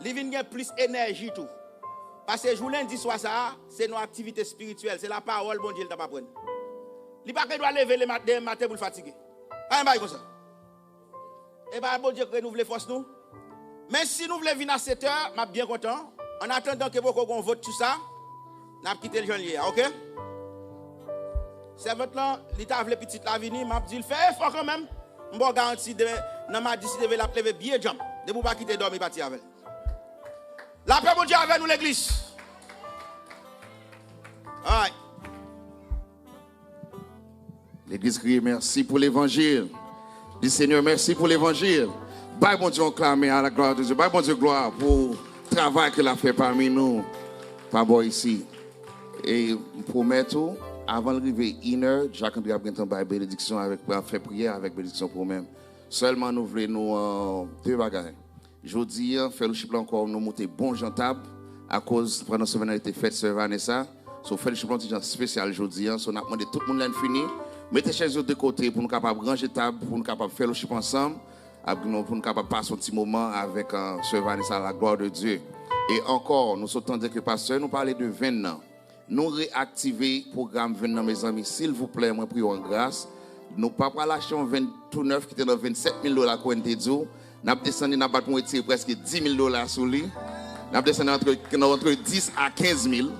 Li vin gen plis enèji tou. Paske jou lendi swa sa a, se nan aktivite espirityèl, se lapawòl Bondye l t ap aprann. Li pa gen dwa leve le mat-, demen maten pou l fatige. Pa gen bagay konsa. E pa Bondye k renouvle fòs nou? Men si nou vle vin a sèt è, m ap byen kontan. An atandan ke poko gon vòt sou sa, n ap kite l jan l ye a, oke? Sèvant lan, li ta vle pitit la vini, m ap di l fè efò kanmenm. M ba w garanti demen, nan madi si Dye vle, l ap leve byen djanm. Depi w pa kite dòmi pati avè l. Lapè Bondye avè nou, legliz. Alright. Legliz kriye, mèsi pou levanjil. Di, Senyè, mèsi pou levanjil. Bay Bondye yon klame à la gloire de Dieu. Bay Bondye glwa pou travay ke l ap fè pami nou, pa bò isi. E m pwomèt ou, avan l rive inè, Jack André ap gentan bay benediksyon avèk, ap fè priyè avèk benediksyon pou ou menm. Sèlman nou vle nou, euh, de bagay. Jodi a, fellowship la ankò, nou moute bon jan tab, akoz pandan semèn nan, li te fèt sè Vanessa. So, fellowship la yon ti jan espesyal jodi a. So, n ap mande tout moun lè n fini, mete chèz yo de kote pou nou kapab ranje tab, pou nou kapab fellowship ansanm, ap, nou, pou nou kapab pase yon ti moman avèk, euh, sè Vanessa, la gloire de Dieu. E ankò, nou sot tande ke pastè nou pale de venn nan. Nou reaktive pwogram venn nan, mezanmi, silvouplè, mwen priye w an gras. Nou pa pral achte yon venn tou nèf ki te nan vennsèt mil dola, kon n te di w. N ap desann li, n ap bat pou n retire prèske dis mil dola sou li. N ap desann li antre, nan antre dis a kenz mil.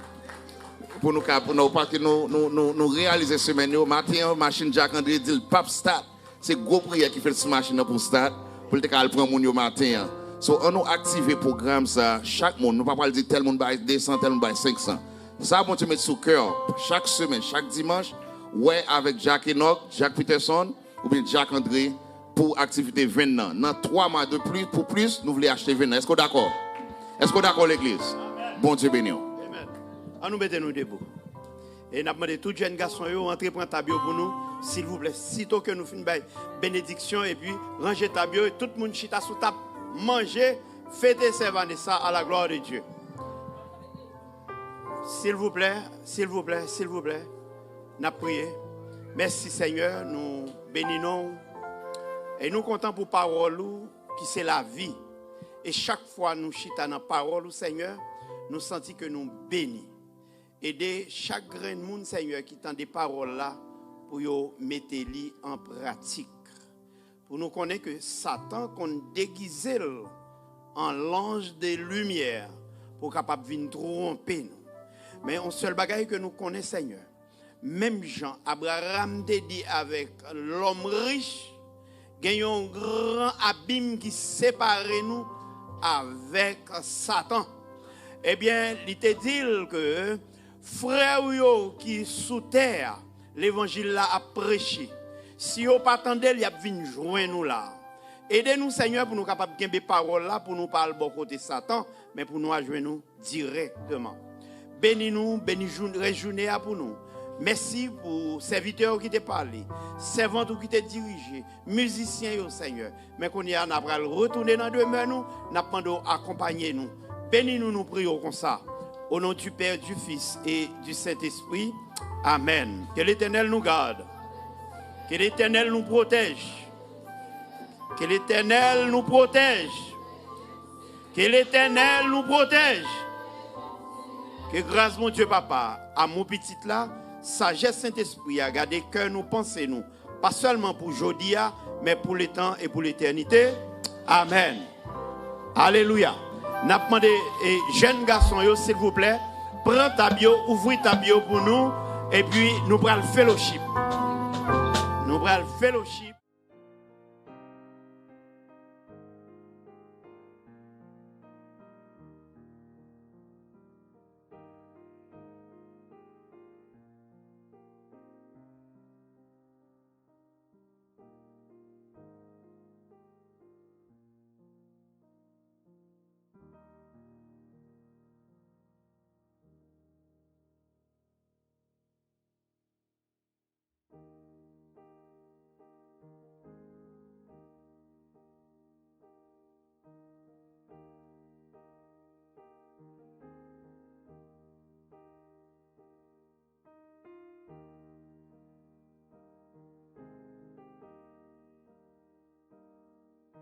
Pou nou ka, pou nou, paske nou, nou, nou, nou reyalize semèn yo, maten an, machin Jack André di l p ap start. Se gwo priyè ki fèt sou machin nan pou start, pou l te ka al pran moun yo maten an. So, ann nou aktive pwogram sa, chak moun, nou pa pral di tèl moun bay de san, tèl moun bay senk san. Sa Bondye met sou kè w, chak semèn, chak dimanch, wè avèk Jack Enoch, Jack Peterson, oubyen Jack André, pou aktivite venn nan. Nan twa mwa de plis, pou plis, nou vle achte venn nan. Èske w dakò? Èske w dakò, legliz? Bondye beni w. Amen. Ann nou mete nou debou. E n ap mande tout jèn gason yo antre pran tab yo pou nou, silvouplè. Sito ke nou fin bay benediksyon epi ranje tab yo, e tout moun chita sou tab, manje, fete sè Vanessa à la gloire de Dieu. Silvouplè, silvouplè, silvouplè, n ap priye. Mèsi Senyè, nou beni non w. E nou kontan pou pawòl ou ki se lavi. E chak fwa nou chita nan pawòl ou, Senyè, nou santi ke nou beni. Ede chak grenn moun, Senyè, ki tande pawòl la pou yo mete li an pratik. Pou nou konnen ke Satan konn degize l an lanj de limyè pou kapab vin twonpe nou. Men yon sèl bagay ke nou konnen, Senyè, Menm jan Abraram te di avèk lòm rich, gen yon gran abim ki separe nou avèk Satan. Ebyen, li te di l ke frè w yo ki sou tè a, levanjil la ap preche. Si yo pa tande l, y ap vin jwenn ou la. Ede nou, Senyè, pou nou kapab kenbe pawòl la, pou nou pa al bò kote Satan, men pou nou al jwenn ou dirèkteman. Beni nou, beni jou- rès jounen an pou nou. Mèsi pou sèvitè w ki te pale, sèvant ou ki te dirije, mizisyen yo, Senyè. Men kounye a, n ap pral retounen nan demè nou, n ap mande w akonpaye nou. Beni nou, nou priye w konsa. Au nom du Père, du Fils et du Saint-Esprit. Amen. Que l'Éternel nous garde. Que l'Éternel nous protège. Que l'Éternel nous protège. Que l'Éternel nous protège. Ke gras Bondye Papa, amou Pitit la, sajès Sentespri a gade kè nou, panse nou, pa sèlman pou jodi a, men pou letan e pou letènite. Amèn. Alelouya. N ap mande e, jèn gason yo, silvouplè, pran tab yo, ouvri tab yo pou nou, epi nou pral felochip. Nou pral felochip.